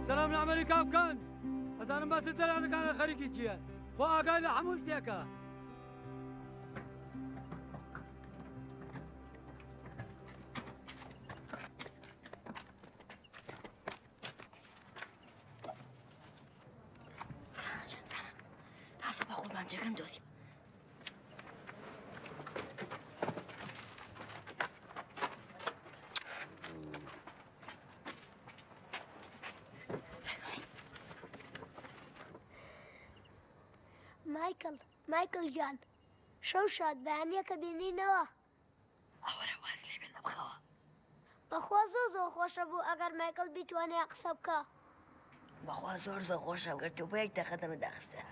سلام لامريكا بكان ئەزانم باسی دەرانەکانە خەریکی چییە خۆ ئاگای لە هەموو شتێکە. تا سەبا قوربان جێگەم دۆزی. مایکل مایکل گیان شەو شاد بەیانیەکە بینینەوە. ئەوەرە واز لێ بێنە بخەوە. بەخوا زۆر زۆر خۆشە بوو ئەگەر مایکل بیتوانێ قسە بکە. بەخوا زۆر زۆر خۆشە گەر تۆ بۆ یەک دەقە دەمت داخستە.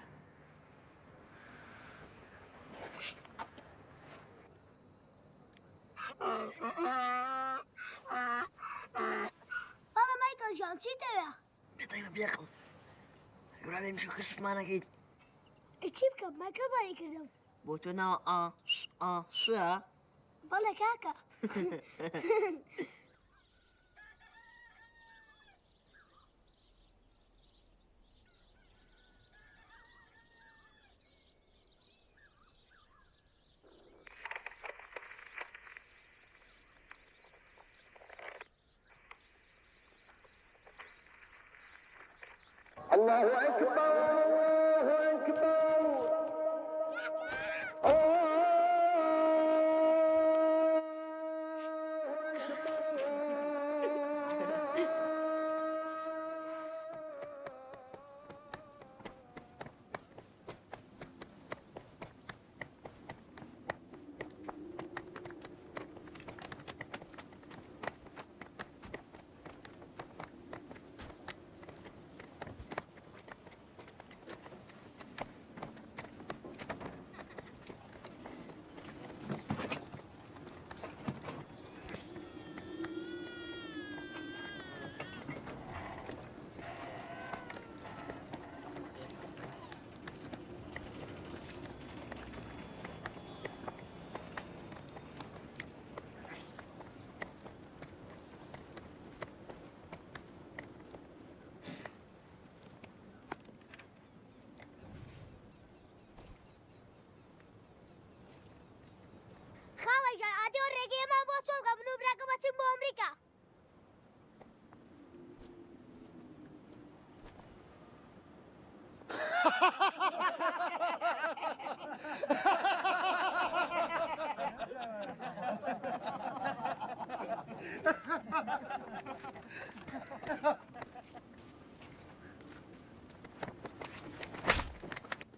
بەڵێ مایکل گیان چی دەوێ؟ بێتای بە بێقڵ. گوڕانێ میشۆ کەشفمانەکەیت. ئەی چی بکەم؟ مایکل بانی کردم. بۆ تۆ ناوە ئا ش ئا شە؟ بەڵێ کاکە. الله أكبر الله أكبر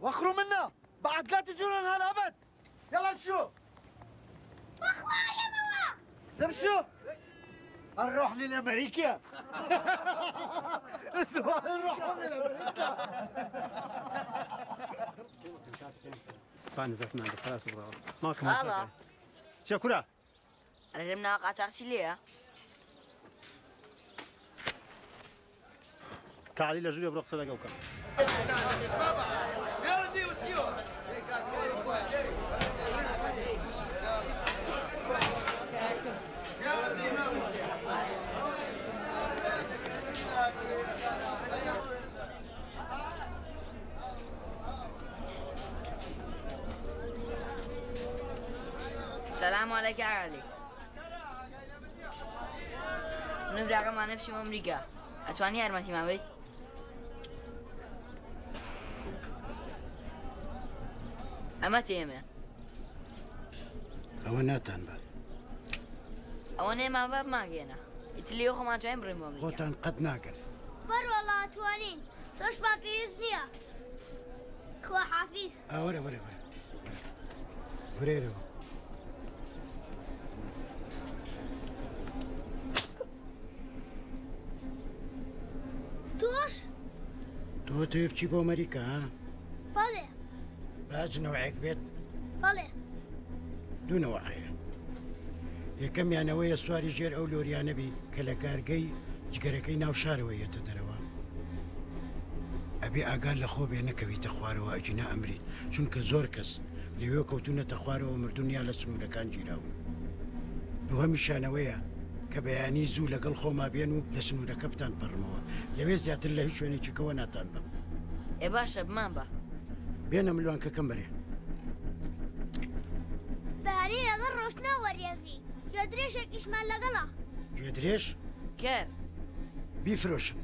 وخروا منا بعد لا تجون هنا ابد يلا امشوا يا بابا تمشوا نروح للامريكا اسمع نروح للامريكا خاڵە چیە کورە؟ ئەرێ لەم ناوە قاچاخچی لێیە؟ کاعلی لە ژوورێ بڕۆ قسە لەگەڵ بکە. سلام علیک علی من و براکەمانە بچیم ئەمریکا ئەتوانی یارمەتیمان بەی؟ ئەمە تێمە ئەوە ناتان بات. ئەوە نێمان بە بمانگەێنە ئیتر لێ خۆمان توانین بڕین بۆ ئەمریکا. خۆتان قەت ناگەن. بەروەڵا توانین تۆشمان پێویست نییە. خوا حافیز. ئا وەرە وەرە وەرە وەرێرەوە. تۆش؟ تۆ تەوێ بچی بۆ ئەمریکا ها؟ بەڵێ. باج نەوعێک بێت؟ بەڵێ. دوو نەوع هەیە. یەکەمیان ئەوەیە سواری ژێر ئەو لۆریانە بی کە لە کارگەی جگەرەکەی ناو شارەوە یەتە دەرەوە. ئەبێ ئاگات لە خۆ بێ نەکەویتە خوارەوە ئەگینا ئەمریت چونکە زۆر کەس لەوێ کەوتونەتە خوارەوە مردون یا لە سنورەکان گیراون. دووهەمیشیان ئەوەیە کە بەیانی زوو لەگەڵ خۆما بێن و لە سنورەکە بتان پەڕمەوە لەوێ زیاتر لە هیچ شوێنێکی کەوە ناتان بەم. ئێ باشە بمان بە. بێنە ملوانکەکەم بەرێ. بەیانی لەگەڵ ڕۆشتنا وەریەگری. گوێدرێژێکیشمان لەگەڵە. گوێدرێژ؟ کەر. بیفرۆشن.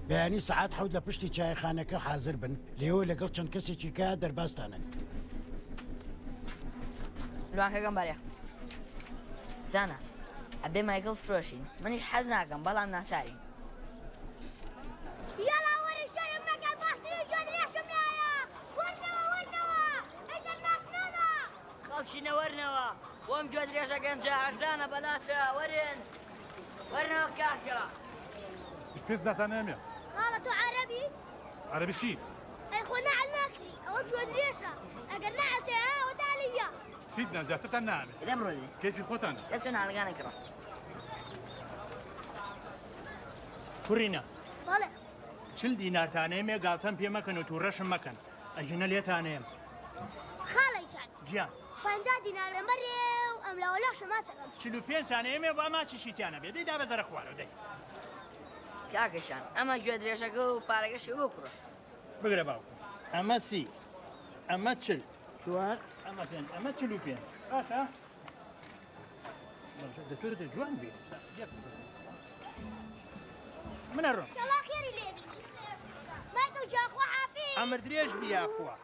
بەیانی سەعات حەوت لە پشتی چایەخانەکە حازر بن، لێوە لەگەڵ چەند کەسێکی کە دەربازتان ئەکەم. لوانکەکەم بەرێ. زانا، ئەبێ مایکڵ فرۆشین. منیش حەز ناکەم، بەڵام ناچارین. یاڵا وەرن شەرم مەکەن باشترین گوێدرێژم لایە. وەرنەوە وەرنەوە ئیتر ناسنامە. خەڵکینە وەرنەوە بۆم گوێدرێژە گەنجە ئەرزانە بەلاشە وەرن وەرنەوە کاکە. هیچ پێت ناتانەیەمێ. خاڵە تۆ عەرەبی؟ عەرەبی چی؟ ئەی خۆ نەعل ناکری ئەوە گوێدرێژە ئەگەر نەعل تێیە ئەوە تالیە. سیدنا زیاترتان نامێ. دەم ڕۆدی. کەیفی خۆتانە. دەچۆ ناڵەکانە کڕە. کوڕینە. بەڵێ. 40 دینارتانەیەمێ گاڵتەم پێ مەکەن و تووڕەشم مەکەن ئەگینە لێتانەیەم. خاڵە گیان. گیان. 50 دینارم بەرێ و ئەم لاوەلاشە ماچەکەم. 45 تانەیەمێ با ماچیشی تیا نەبێ دەی دابەزەرە خوارەوە دەی. کاکە گیان ئەمە گوێدرێژەکە و پارەکەشی بۆ کوڕە. بگرە باوکم ئەمە 30 ئەمە 40 چوار ئەمە پێنج ئەمە 45 باشە؟ دەتۆرێتە جوان بێ من ئەڕۆم. شەڵا خێری لێ بینی. مایکڵ گیان خوا حافیز. عەمر درێژ بی یاخوا.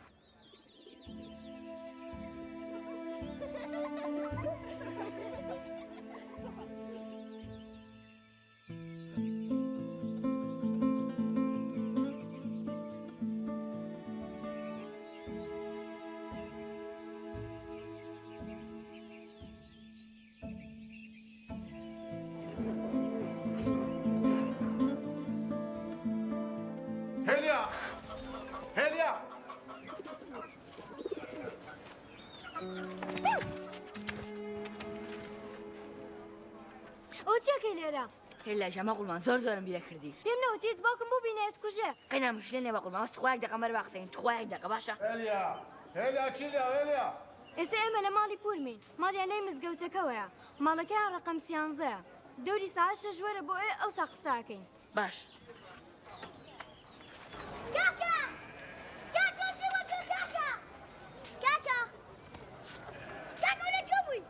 هێلیا هێلیا ئەوە چیەکەی لێرە؟ هێلا ژەمە قوربان زۆر زۆرم بیرە کردی. پێم نەوتیت باوکم ببینێ ئەتکوژێ. قەینا مشکلە نیە بە قوربان بەس تخوا یەک دەقە مەرە با قسەکەین تخوا یەک دەقە باشە. هێلیا هێلیا چیلیا هێلیا. ئێستا ئێمە لە ماڵی پوورمین ماڵیان لای مزگەوتەکەوەیە ماڵەکەیان ڕەقەم سیانزەیە دەوری سەعات شەش وەرە بۆ ئێ ئەوسا قسە ئەکەین. باش. کاکە کاکە چی بۆ تۆ کاکە کاکە کاکە لە کوێ بووی؟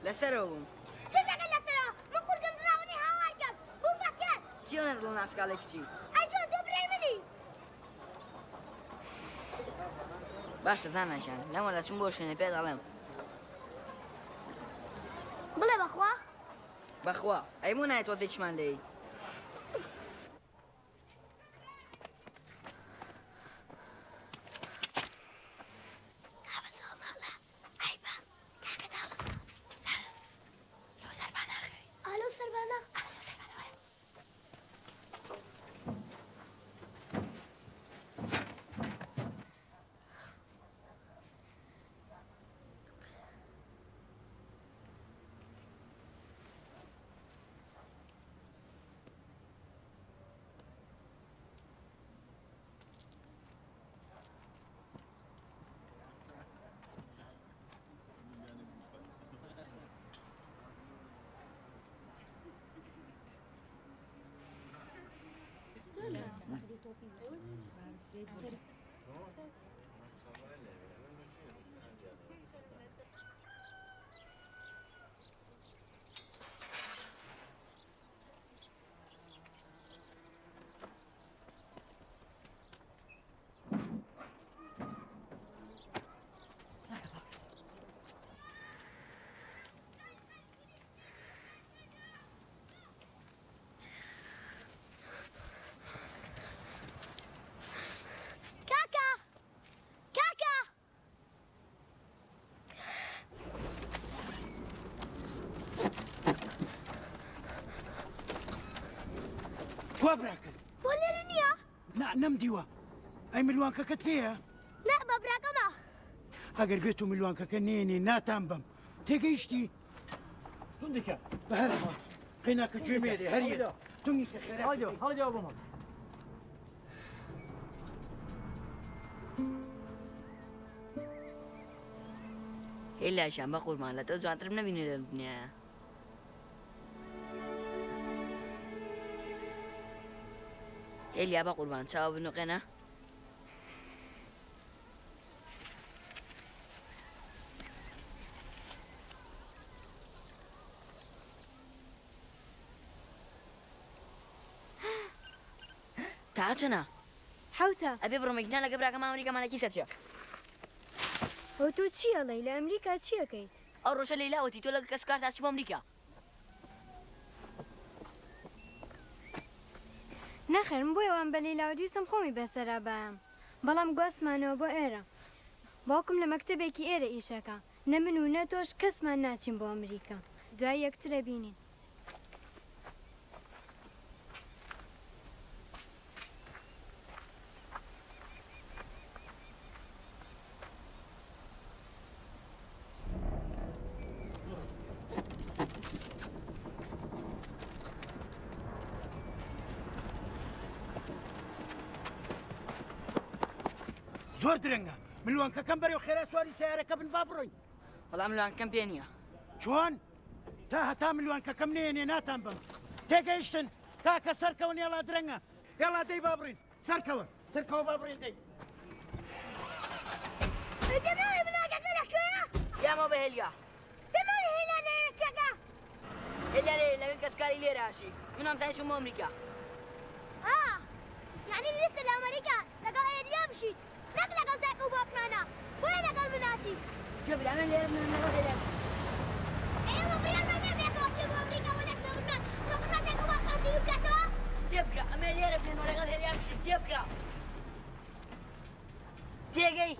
لەسەرەوە بووم. چ دەکەی لەسەرەوە؟ من قورگم دڕاونی هاوار کەم بوو بە کەر. چی ئەوەنە دڵ ناسکاڵی کچی؟ ئەی چۆن تۆ برای منی؟ باشە زاناجان لەمە دەچم بۆ شوێنێ پێت ئەڵێم. بڵێ بەخوا؟ بەخوا ئەی بۆ نایە تۆزێکیشمان دەی؟ ئالۆ سەربانە. کاکە کاکە. کوا براکەت؟ بۆ لێرە نییە؟ نا نەمدیوە. ئەی ملوانکەکەت پێیە؟ نا بە براکەمە. ئەگەر بێت و ملوانکەکە نێنێ ناتان بەم. تێگەیشتی؟ توندیکە. بەهەرحاڵ قەیناکە گوێ مێرێ هەر یەک. تونگیکە خێرا. هەڵیدەوە هەڵیدەوە بۆ ماڵ. هێلیا گیان بەقوربان لە تۆ جوانترم نەبینی لەم دنیایە. هێلیا بەقوربان چاوە بنوقێنە. تا چەنە؟ حەوتە. ئەبێ بڕۆم گینا لەگە براکەم ئەمریکامان لە کیسە چیە؟ ئەوە تۆ چی ئەڵێی؟ لە ئەمریکا چی ئەکەیت؟ ئەو ڕۆژە لەیلا وتی تۆ لەگە کەسوکارتا چی بۆ ئەمریکا؟ نەخێر من بۆیە وام بە لەیلا وت ویستم خۆمی بەسەرا بایەم بەڵام گواستمانەوە بۆ ئێرە باوکم لە مەکتەبێکی ئێرە ئیشەکا نە من و نە تۆش کەسمان ناچین بۆ ئەمریکا دوای یەکترە بینین. زۆر درەنگە ملوانکەکەم بەرەو خێرا سواری سیارەکە بن با بڕۆین. وەڵا ملوانکەم پێ نییە. چۆن؟ تا هەتا ملوانکەکەم نەیەنێ ناتان بەم. تێگەیشتن؟ کاکە سەرکەون یاڵا درەنگە. یاڵا دەی با بڕین. سەرکەوە سەرکەوە با بڕین دەی. ئەی پێم ناڵێی ملوانکەکە لە کوێیە؟ یامەوە بە هێلیا. پێم ناڵێی هێلیا لێرە چیەکا؟ هێلیا لێرە لەگەڵ کەسوکاری لێرە ئەژی. من وامزانی چووم بۆ ئەمریکا. ئا یەعنی ویستت لە ئەمریکا لەگەڵ هێلیا بژیت نەک لەگەڵ دایک و باوکمانا بۆیە لەگەڵ من هاتی. گوێ بدە ئەمن لێرە بمێنم لەگەڵ هێلیا بژیم. ئێوە بڕیارمان نییە پێکەوە بچین بۆ ئەمریکا بۆ لای سۆگرمان سۆگرمان دایک و باوکمان زیندوو بکاتەوە؟ تێبگە ئەمێ لێرە بمێنم لەگەڵ هێلیا بژیم تێبگە تێگەی.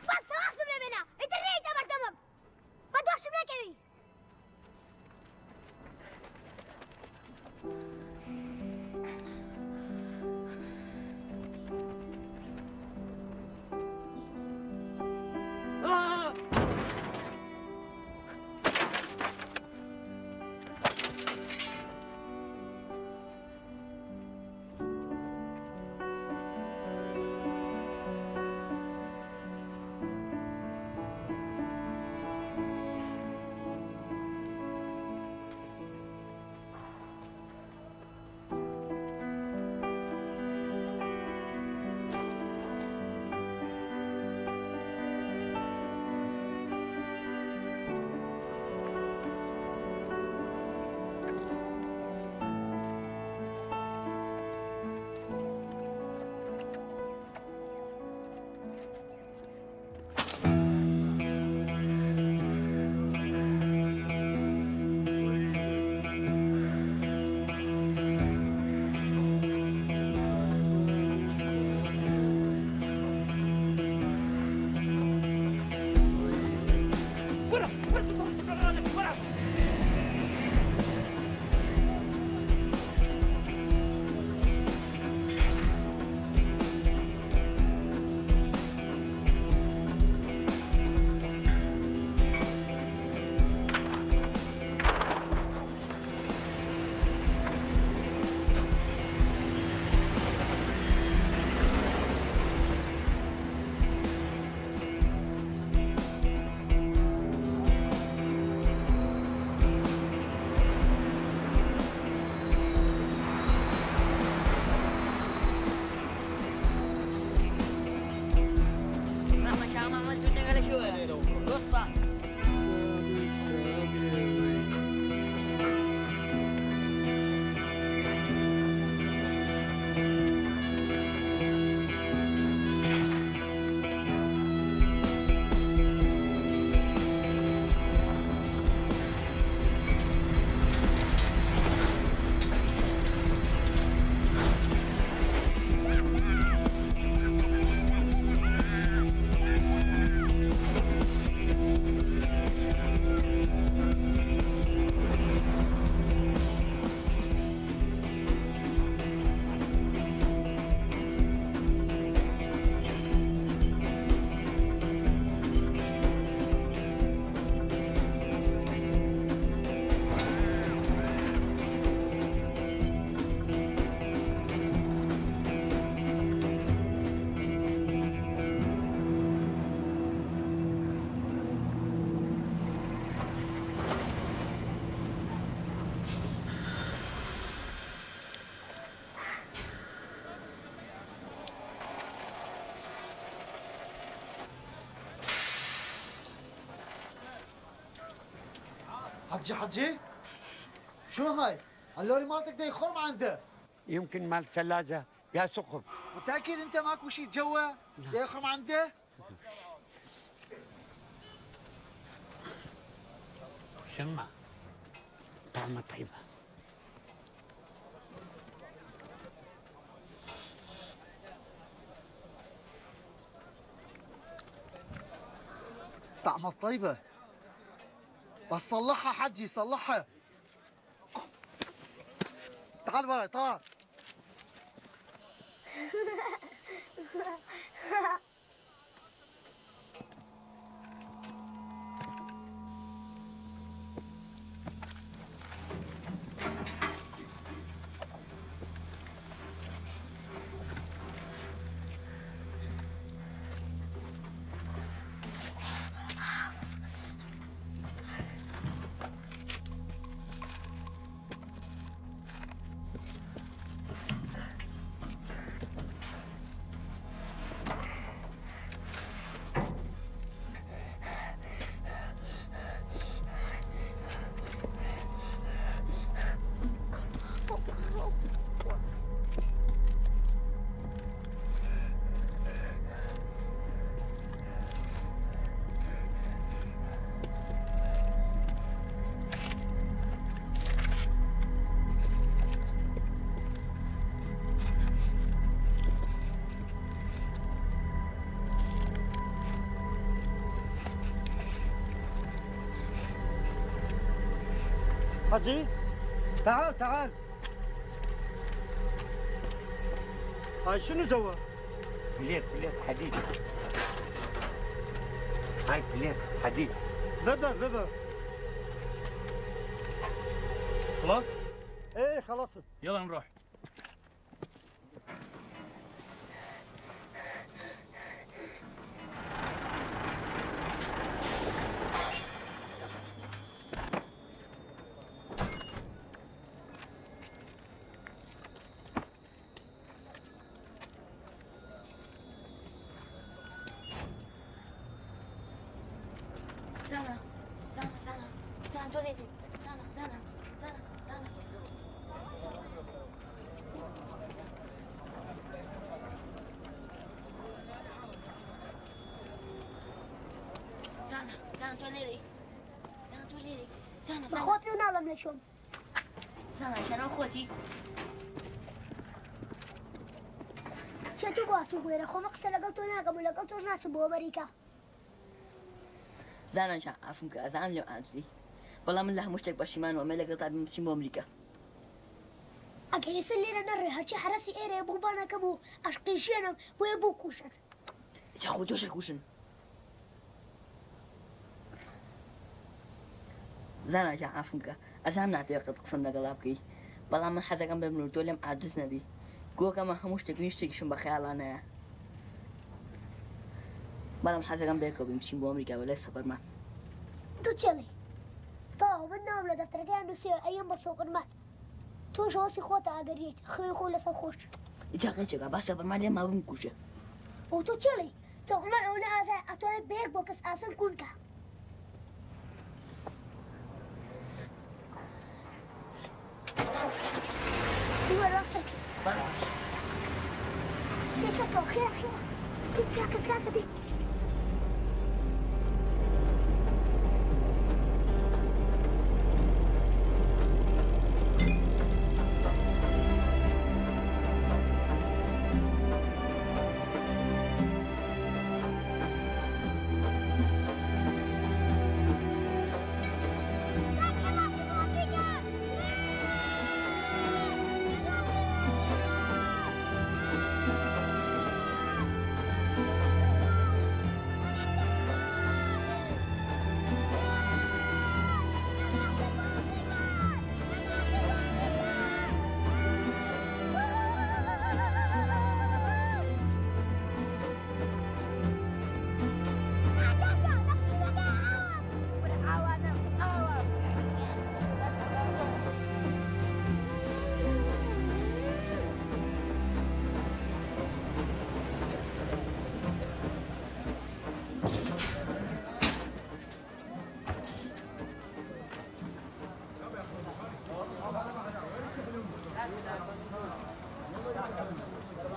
بەس وازم لێ بێنە ئیتر نەیەیتە بەردەمم بە دۆشم نەکەوی. حجي حجي شو هاي؟ اللوري مالتك ده يخرم عنده. يمكن مال ثلاجة يا ثقب. متأكد انت ماكو شيء جوا؟ ده يخرم عنده؟ شمع طعمه طيبة. طعمها طيبة، بس صلحها حجي صلحها. تعال وراي تعال. حجي تعال تعال. هاي شنو جوا؟ بليك بليك حديد. هاي بليك حديد. ذبه ذبه. خلاص؟ ايه خلصت. يلا نروح. زانا زانا زانا زانا تۆ لێ زانا زانا زانا زانا. زانا زانا تۆ لێرەی زانا تۆ لێرەی زانا. بەخوا پێ ناڵم لە چۆم. زانا شەنەوە خۆتی. چێ تۆ بۆ هاتوو بۆێرە؟ خۆمە قسە لەگەڵ تۆ ناکەم و لەگەڵ تۆش ناچم بۆ ئەمریکا. زانا جان عەفوم کە ئەزانم لێم عاجزی، بەڵام من لە هەموو شتێک پەشیمانم ئەمە لەگەڵ تا بچین بۆ ئەمریکا. ئەگەر ئێستا لێرە نەڕێ هەرچی حەرەسی ئێرەیە بۆ بانەکەم و ئەشقی ژیانم بۆیە بۆ کوشن. جا خۆ تۆش ئەکوشن. زانا جان عەفوم کە ئەزانم ناتەوێ قەت قسەم لەگەڵا بکەی، بەڵام من حەزەکەم بمرم و تۆ لێم عاجز نەبی. گۆکەمە هەموو شتێک و هیچ شتێکیشم بە خەیاڵا نایە، بەڵام حەزەکەم بەیەکەوە بین بچین بۆ ئەمریکا بە لای سەبەرمان. تۆ چێڵی تەواو من ناوم لە دەفتەرەکەیان نووسیوە ئەیەم بە سەوقرمان، تۆش هەوەسی خۆتە ئەگەر یەیت خوێن خۆ لەسەر خۆش. جا قەیچەکە با سەبرمان لێما بمکوژێ. ئەو تۆ چێڵی سەوقرمان ئەوەنە ئازایە ئەتوانێت بە یەک بۆ کەس ئاسن کون کا. دووەرە سەرکە. سەرکەوە خێرا خێرا کاکە کاکە دێ.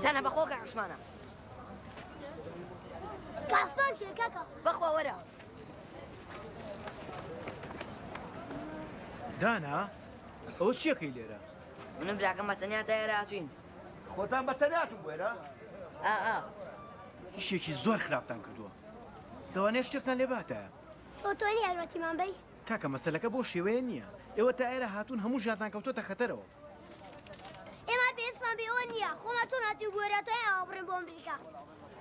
سەنە بەخۆ کاک عوسمانە. کاک عوسمان کێ کاکە؟ بەخوا وەرە. دانا ئەوە چیەکەی لێرە؟ منم براکەم بە تەنیا تا ئێرە هاتوین. خۆتان بە تەنیا هاتوون بۆ ئێرە؟ ئا ئا. ئیشێکی زۆر خراپتان کردووە. لەوانەیە شتێکتان لێ بهاتایە. تۆ توانی یارمەتیمان بەی؟ کاکە مەسەلەکە بەو شێوەیە نییە. ئێوە تا ئێرە هاتوون هەموو ژیانتان کەوتۆتە خەتەرەوە. ئێمە پێویستمان بە ئێوە نییە. خۆمان چۆن هاتووین بۆ ئێرە توانی ئاوا بڕۆین بۆ ئەمریکا.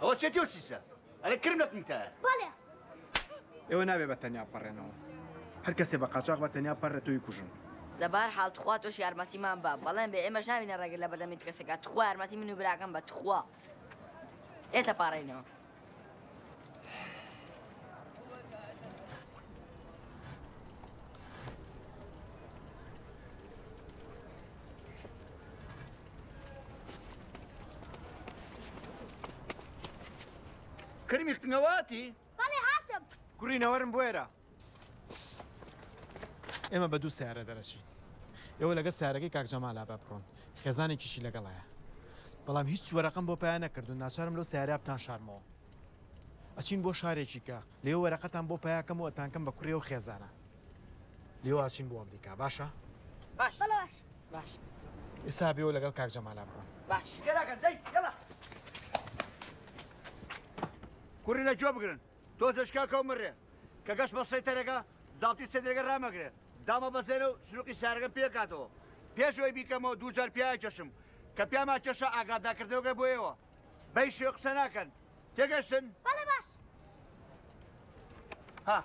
ئەوە چێتی و سیسە؟ ئەرێ کرم لە کنتایە. بەڵێ. ئێوە نابێ بە تەنیا بپەڕێنەوە. هەر کەسێ بە قاچاخ بە تەنیا بپەڕێ تۆی کوژن. لە بەهەر حاڵ تخوا تۆش یارمەتیمان بە. بەڵێن بێ ئێمەش نابینە ڕێگر لە بەردەم هیچ کەسێکا. تخوا یارمەتی من و براکەم بە تخوا. لێتە پاڕێینەوە. کرمی کنگەواتی؟ بەڵێ هاتم. کوڕینە وەرن بۆ ئێرە. ئێمە بە دوو سەیارە دەرەچین. ئێوە لەگەڵ سەیارەکەی کاک جەمالا با بڕۆن. خێزانێکیشی لەگەڵایە. بەڵام هیچ وەرەقەم بۆ پەیا نەکردوون، ناچارم لەو سەیارەیە بتانشارمەوە. ئەچین بۆ شارێکی کە لەوێ وەرەقەتان بۆ پەیا کەم و ئەتانکەم بە کوڕی ئەو خێزانە. لێوە ئەچین بۆ ئەمریکا. باشە؟ باش. بەڵێ باش. باش. ئێستا بێوە لەگەڵ کاک جەمالا بڕۆن. باش. خێراکەن دەی یەڵا. کوڕینە گوێ بگرن. تۆزێ شکاکە و مڕێ. کە گەشت بە سەیتەرەکە، زاڵتی سێدرەکە ڕامەگرێ. دامەبەزێنە و سنووقی سەیارەکەم پێ کاتەوە. پێش ئەوەی بیکەمەوە دوو جار پیایا کێشم. کە پیاما کێشا ئاگادارکردنەوەکە بۆ ئێوە. بەهیچ شێوەیەک قسە ناکەن. تێگەشتن؟ بەڵێ باش. ها.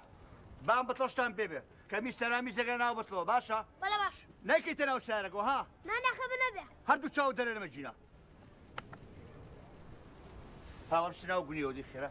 با ئەم بتڵەشتان پێ بێ. کە میز تەنها میزەکە ناو بتڵەوە باشە؟ بەڵێ باش. نەیکەیتە ناو سەیارەکەوە ها؟ نا نا خەمت نەبێ. هەردوو چاوت دەرێنمە گینا. ها وەرە بچە ناو گونیەوە دی خێرا.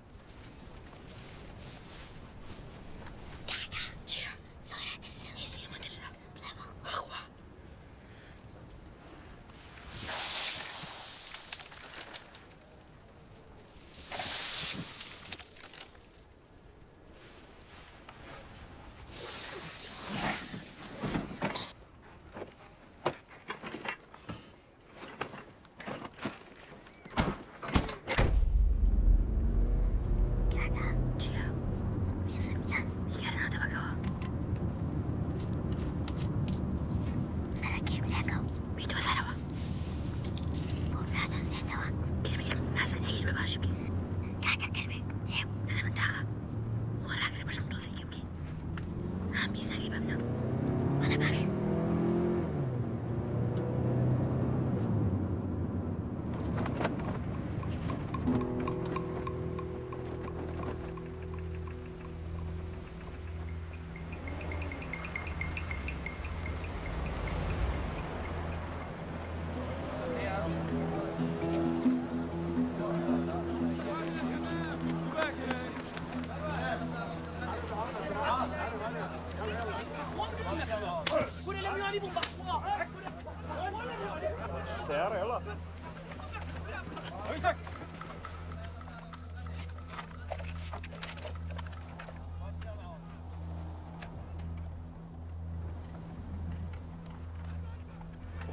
سيارة يلا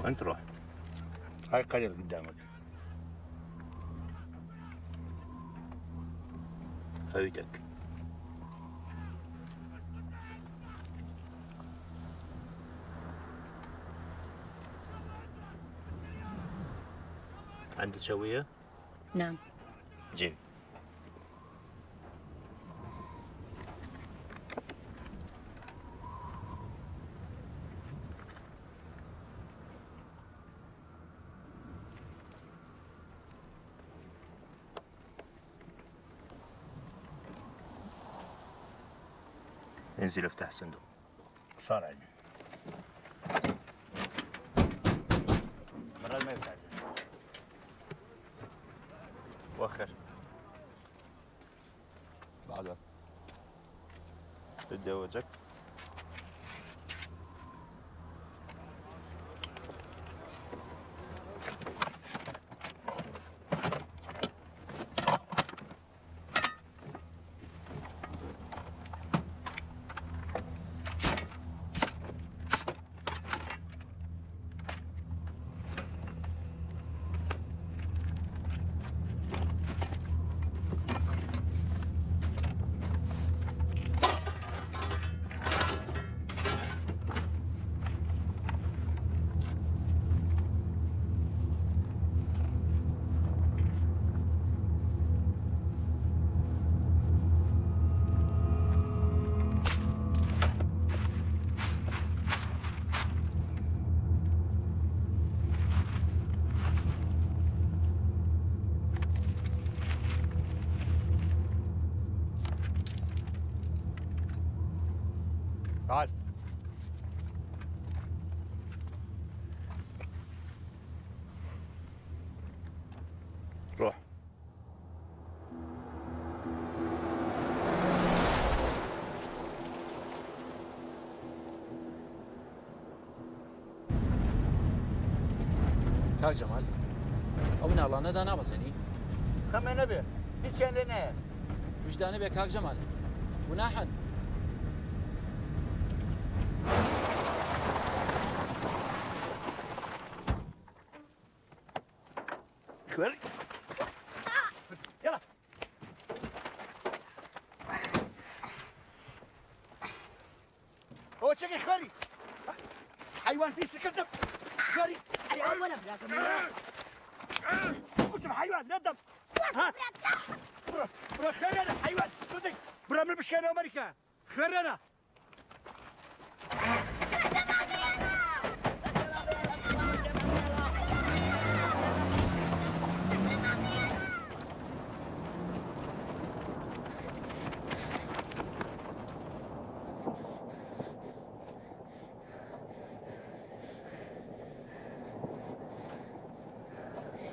وين تروح؟ هاي قرية قدامك. هويتك. عندك هوية؟ نعم. جيب. انزل افتح صندوق. صار عندي. مرات ما يفتح. وخر. بعدها. بدي وجهك. تعال. روح. کاک جەمال ئەو مناڵانە دانابەزێنی؟ خەمێ نەبێ هیچیان لێ نایە. ویژدانە بێ کاک جەمال گوناحن. خوێڕی يلا. ئەوە چەکەی خوێڕی حیوان پیسی کردم خوێڕی. ئەرێ وەرە براکەم وتم حیوان نەدەم. ها بڕۆ بڕۆ خوێڕێنە حیوان بدەی بڕۆ من بشکێنەوە ئەمریکا خوێڕێنە.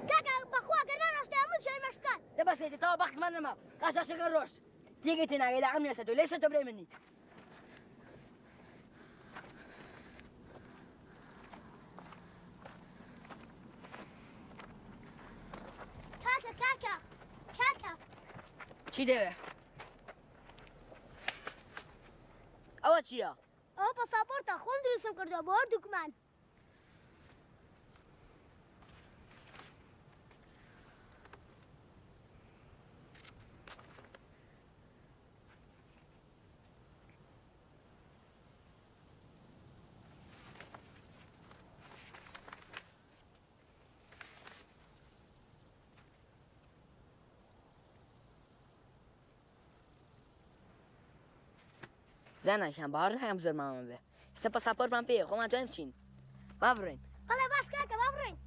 کاکە بەخوا گەر نەڕۆشتایە من چێن مەشکان. دە بەسێتە تەوا بەختمان نەما قاچاخچەکە ڕۆشت تێگەی تێناگەی لە عەقڵم لەسەر تۆ لەسەر تۆ برای من نیت. کاکە کاکە کاکە چی دەوێ؟ ئەوە چییە؟ ئەوە پاساپۆرتە خۆم دروستم کردووە بۆ هەردووکمان. زاناشان باوەڕ ناکەم زۆر مامان بێ ئێستا پاساپۆرتمان پێیە خۆمان توانین بچین با بڕۆین. بەڵێ باش کاکە با بڕۆین.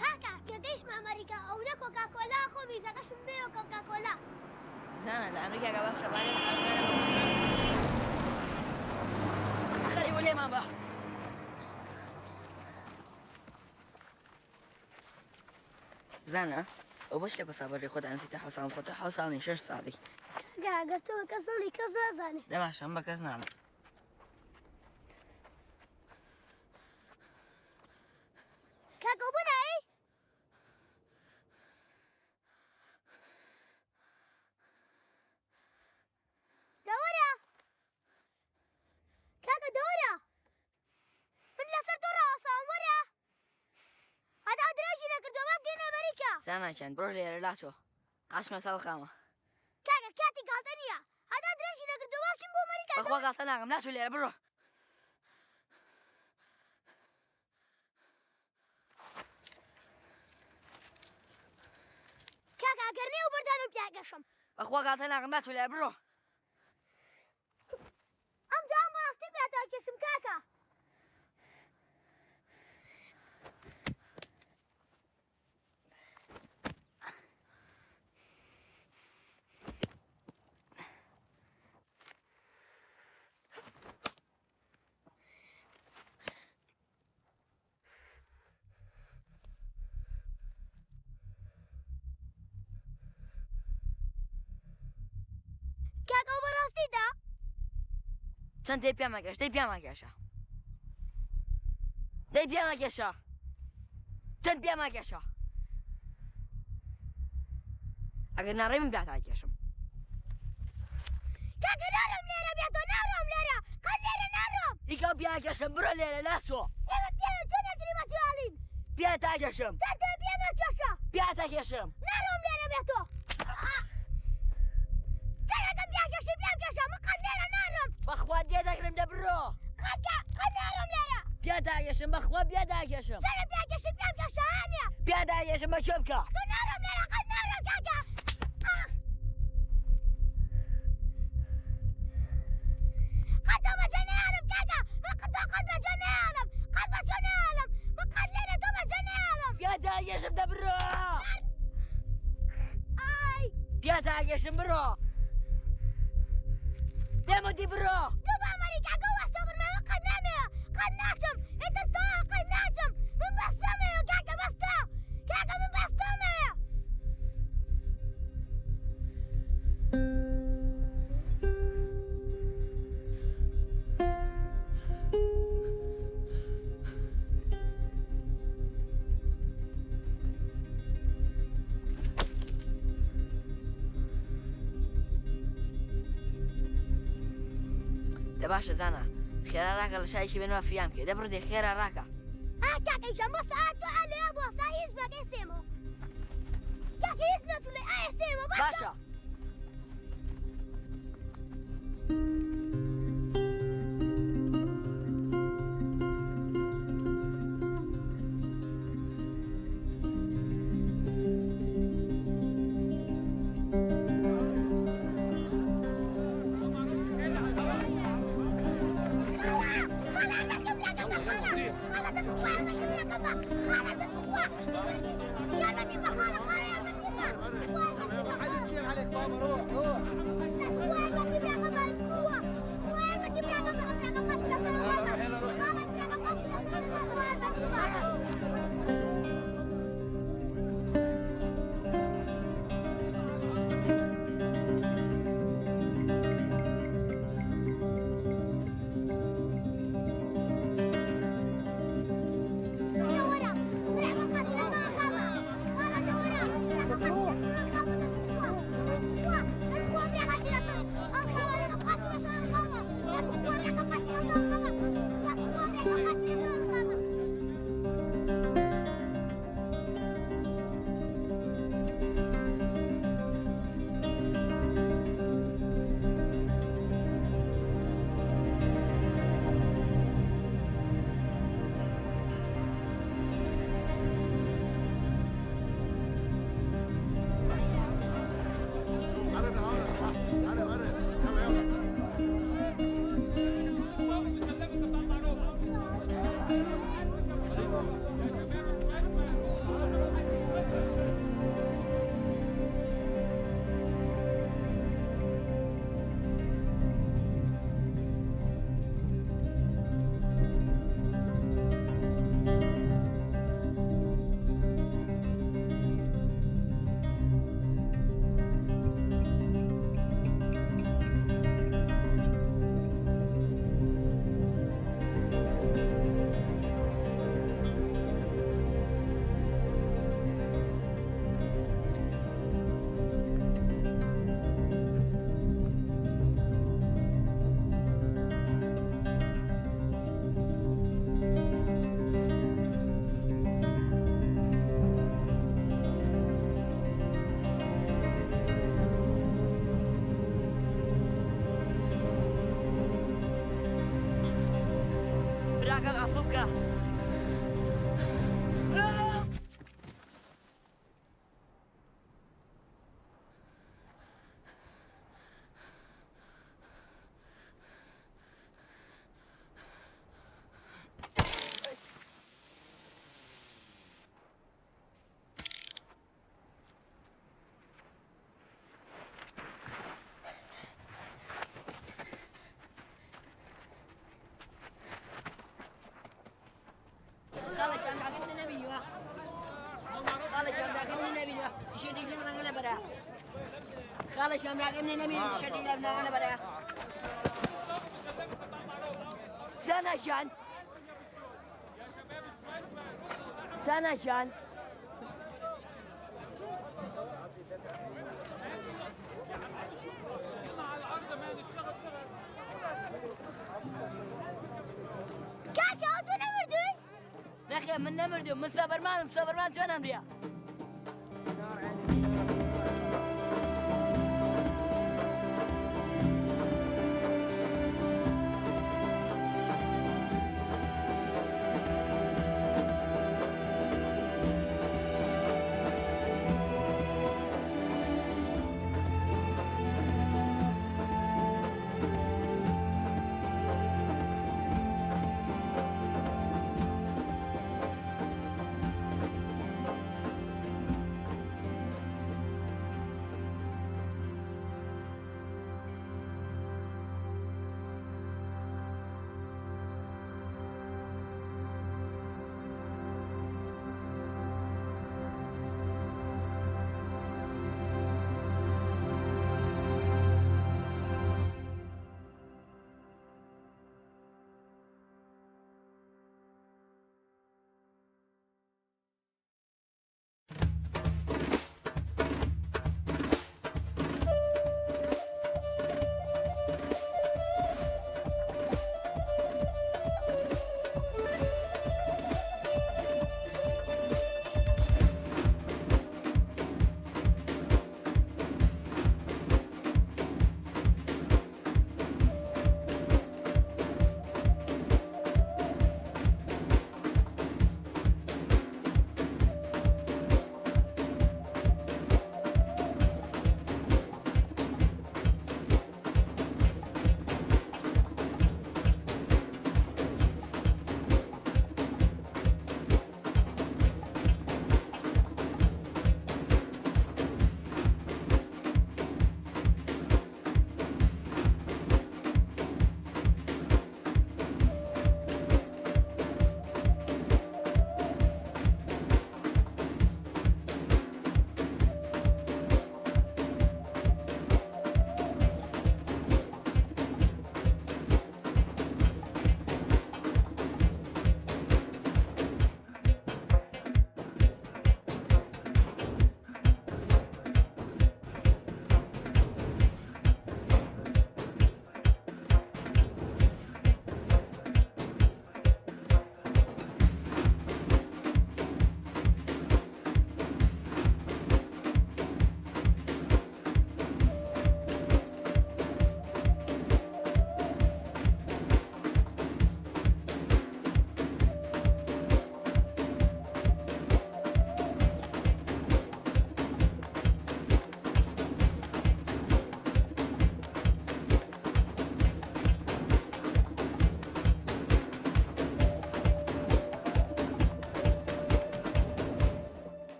کاکە کە گەیشتمە ئەمریکا ئەونە کۆکاکۆلا خۆم ویزەکەشم بێوە کۆکاکۆلا. زانا لە ئەمریکا گا باشە بارێ ئازارە بۆ خەری لێمان بە. زانا ئەو بۆچ لە پەسابەری خۆت ئەنووسیتە حەوت ساڵ خۆ تۆ حەوت ساڵ نی شەش ساڵی. کاکە ئەگەر تۆ بە کەس نەڵێی کەس نازانێ. دە باشە من بە کەس ناڵێم. کاکە بۆ نایەی؟ دەوەرە کاکە دەوەرە من لەسەر تۆ ڕاوەساوم وەرە هەتا درێژی نەکردووە با بگەینە ئەمریکا. زانا گیان بڕۆ لێرە لاچۆ قاچمە ساڵ خامە. کاکە کاتی گاڵتە نییە هەتا درێژی نەکردووە با بچین بۆ ئەمریکا. بەخوا گاڵتە ناکەم لاچۆ لێرە بڕۆ. کاکە ئەگەر نێو بەردان و پیاگەشم. بەخوا گاڵتە ناکەم لاچۆ لێرە بڕۆ. ئەم جام بەڕاستی پیاتاکێشم کاکە. کاک ئەو بەڕاستیدا؟ چەند دەی پێمەکێش دەی پێمەکێشە دەی پێمەکێشە چەند پێمەکێشە ئەگەر ناڕێ من بیاتاکێشم. کاکە ناڕۆم لێرە بێتۆ ناڕۆم لێرە قەت لێرە ناڕۆم. ئیکا پیاکێشم بڕۆ لێرە لاچۆ. ئێمە پیاوین چۆن یەکتری بە توێڵین؟ پیاتاکێشم. چەند تۆ پێمەکێشە. پیاتاکێشم. ناڕۆم لێرە بێتۆ. چەندەکەم پیاکێشی پیامکێشە من قەت لێرە ناڕۆم. بەخوا دێ دەگرم دە بڕۆ. قەت قەت ناڕۆم لێرە. پیادا یەشم بەخوا پیادا یەشم. چەنە پیاکێشی پیاکێشە هانیە. پیادا یەشم بە کوێ بکە. تۆ ناڕۆم لێرە قەت ناڕۆم کاکە. ئاخ. قەت تۆ بەجێ نەیەڵم کاکە. من قەت تۆ قەت بەجێ نەیەڵم. قەت بەجێ نەیەڵم. من قەت لێرە تۆ بەجێ نەیەڵم. پیادا یەشم دە بڕۆ. ئای. پیادا یەشم بڕۆ. پێم وتی بڕۆ. تۆ بە ئەمەریکا گۆ وەستۆ بڕمە من قەت نامەوێ قەت ناچم ئیتر تۆ قەت ناچم من بەس تۆمەوێ کاکە بەس تۆ کاکە من بەس تۆمەوێ. دە باشە زانا خێرا ڕاکە لە شایەکی بێنەوە فریام کێ دە بڕدێ خێرا ڕاکە. ئا کاکە گیان بۆسە ئا تۆ ئا لێیە بۆسە هیچ مەکە سێمۆ کاکە هیچ نەچوڵێ ئا سێمۆ باشە. باشە. براکەم عەفو بکە. خاڵە شامراکەم منە نەبینیوە خاڵە شامراکەم منە نەبینیوە شێتێک لەم ڕەنگە لەبەرە خاڵە شامراکەم منە نەبینی شێتێک لەم ڕەنگە لەبەرە سانا جان سانا جان کاکە ئەو تۆ نەمردووی؟ نەخێر من نەمردووم من سەبەرمانم سەبەرمان چۆن ئەمرێ؟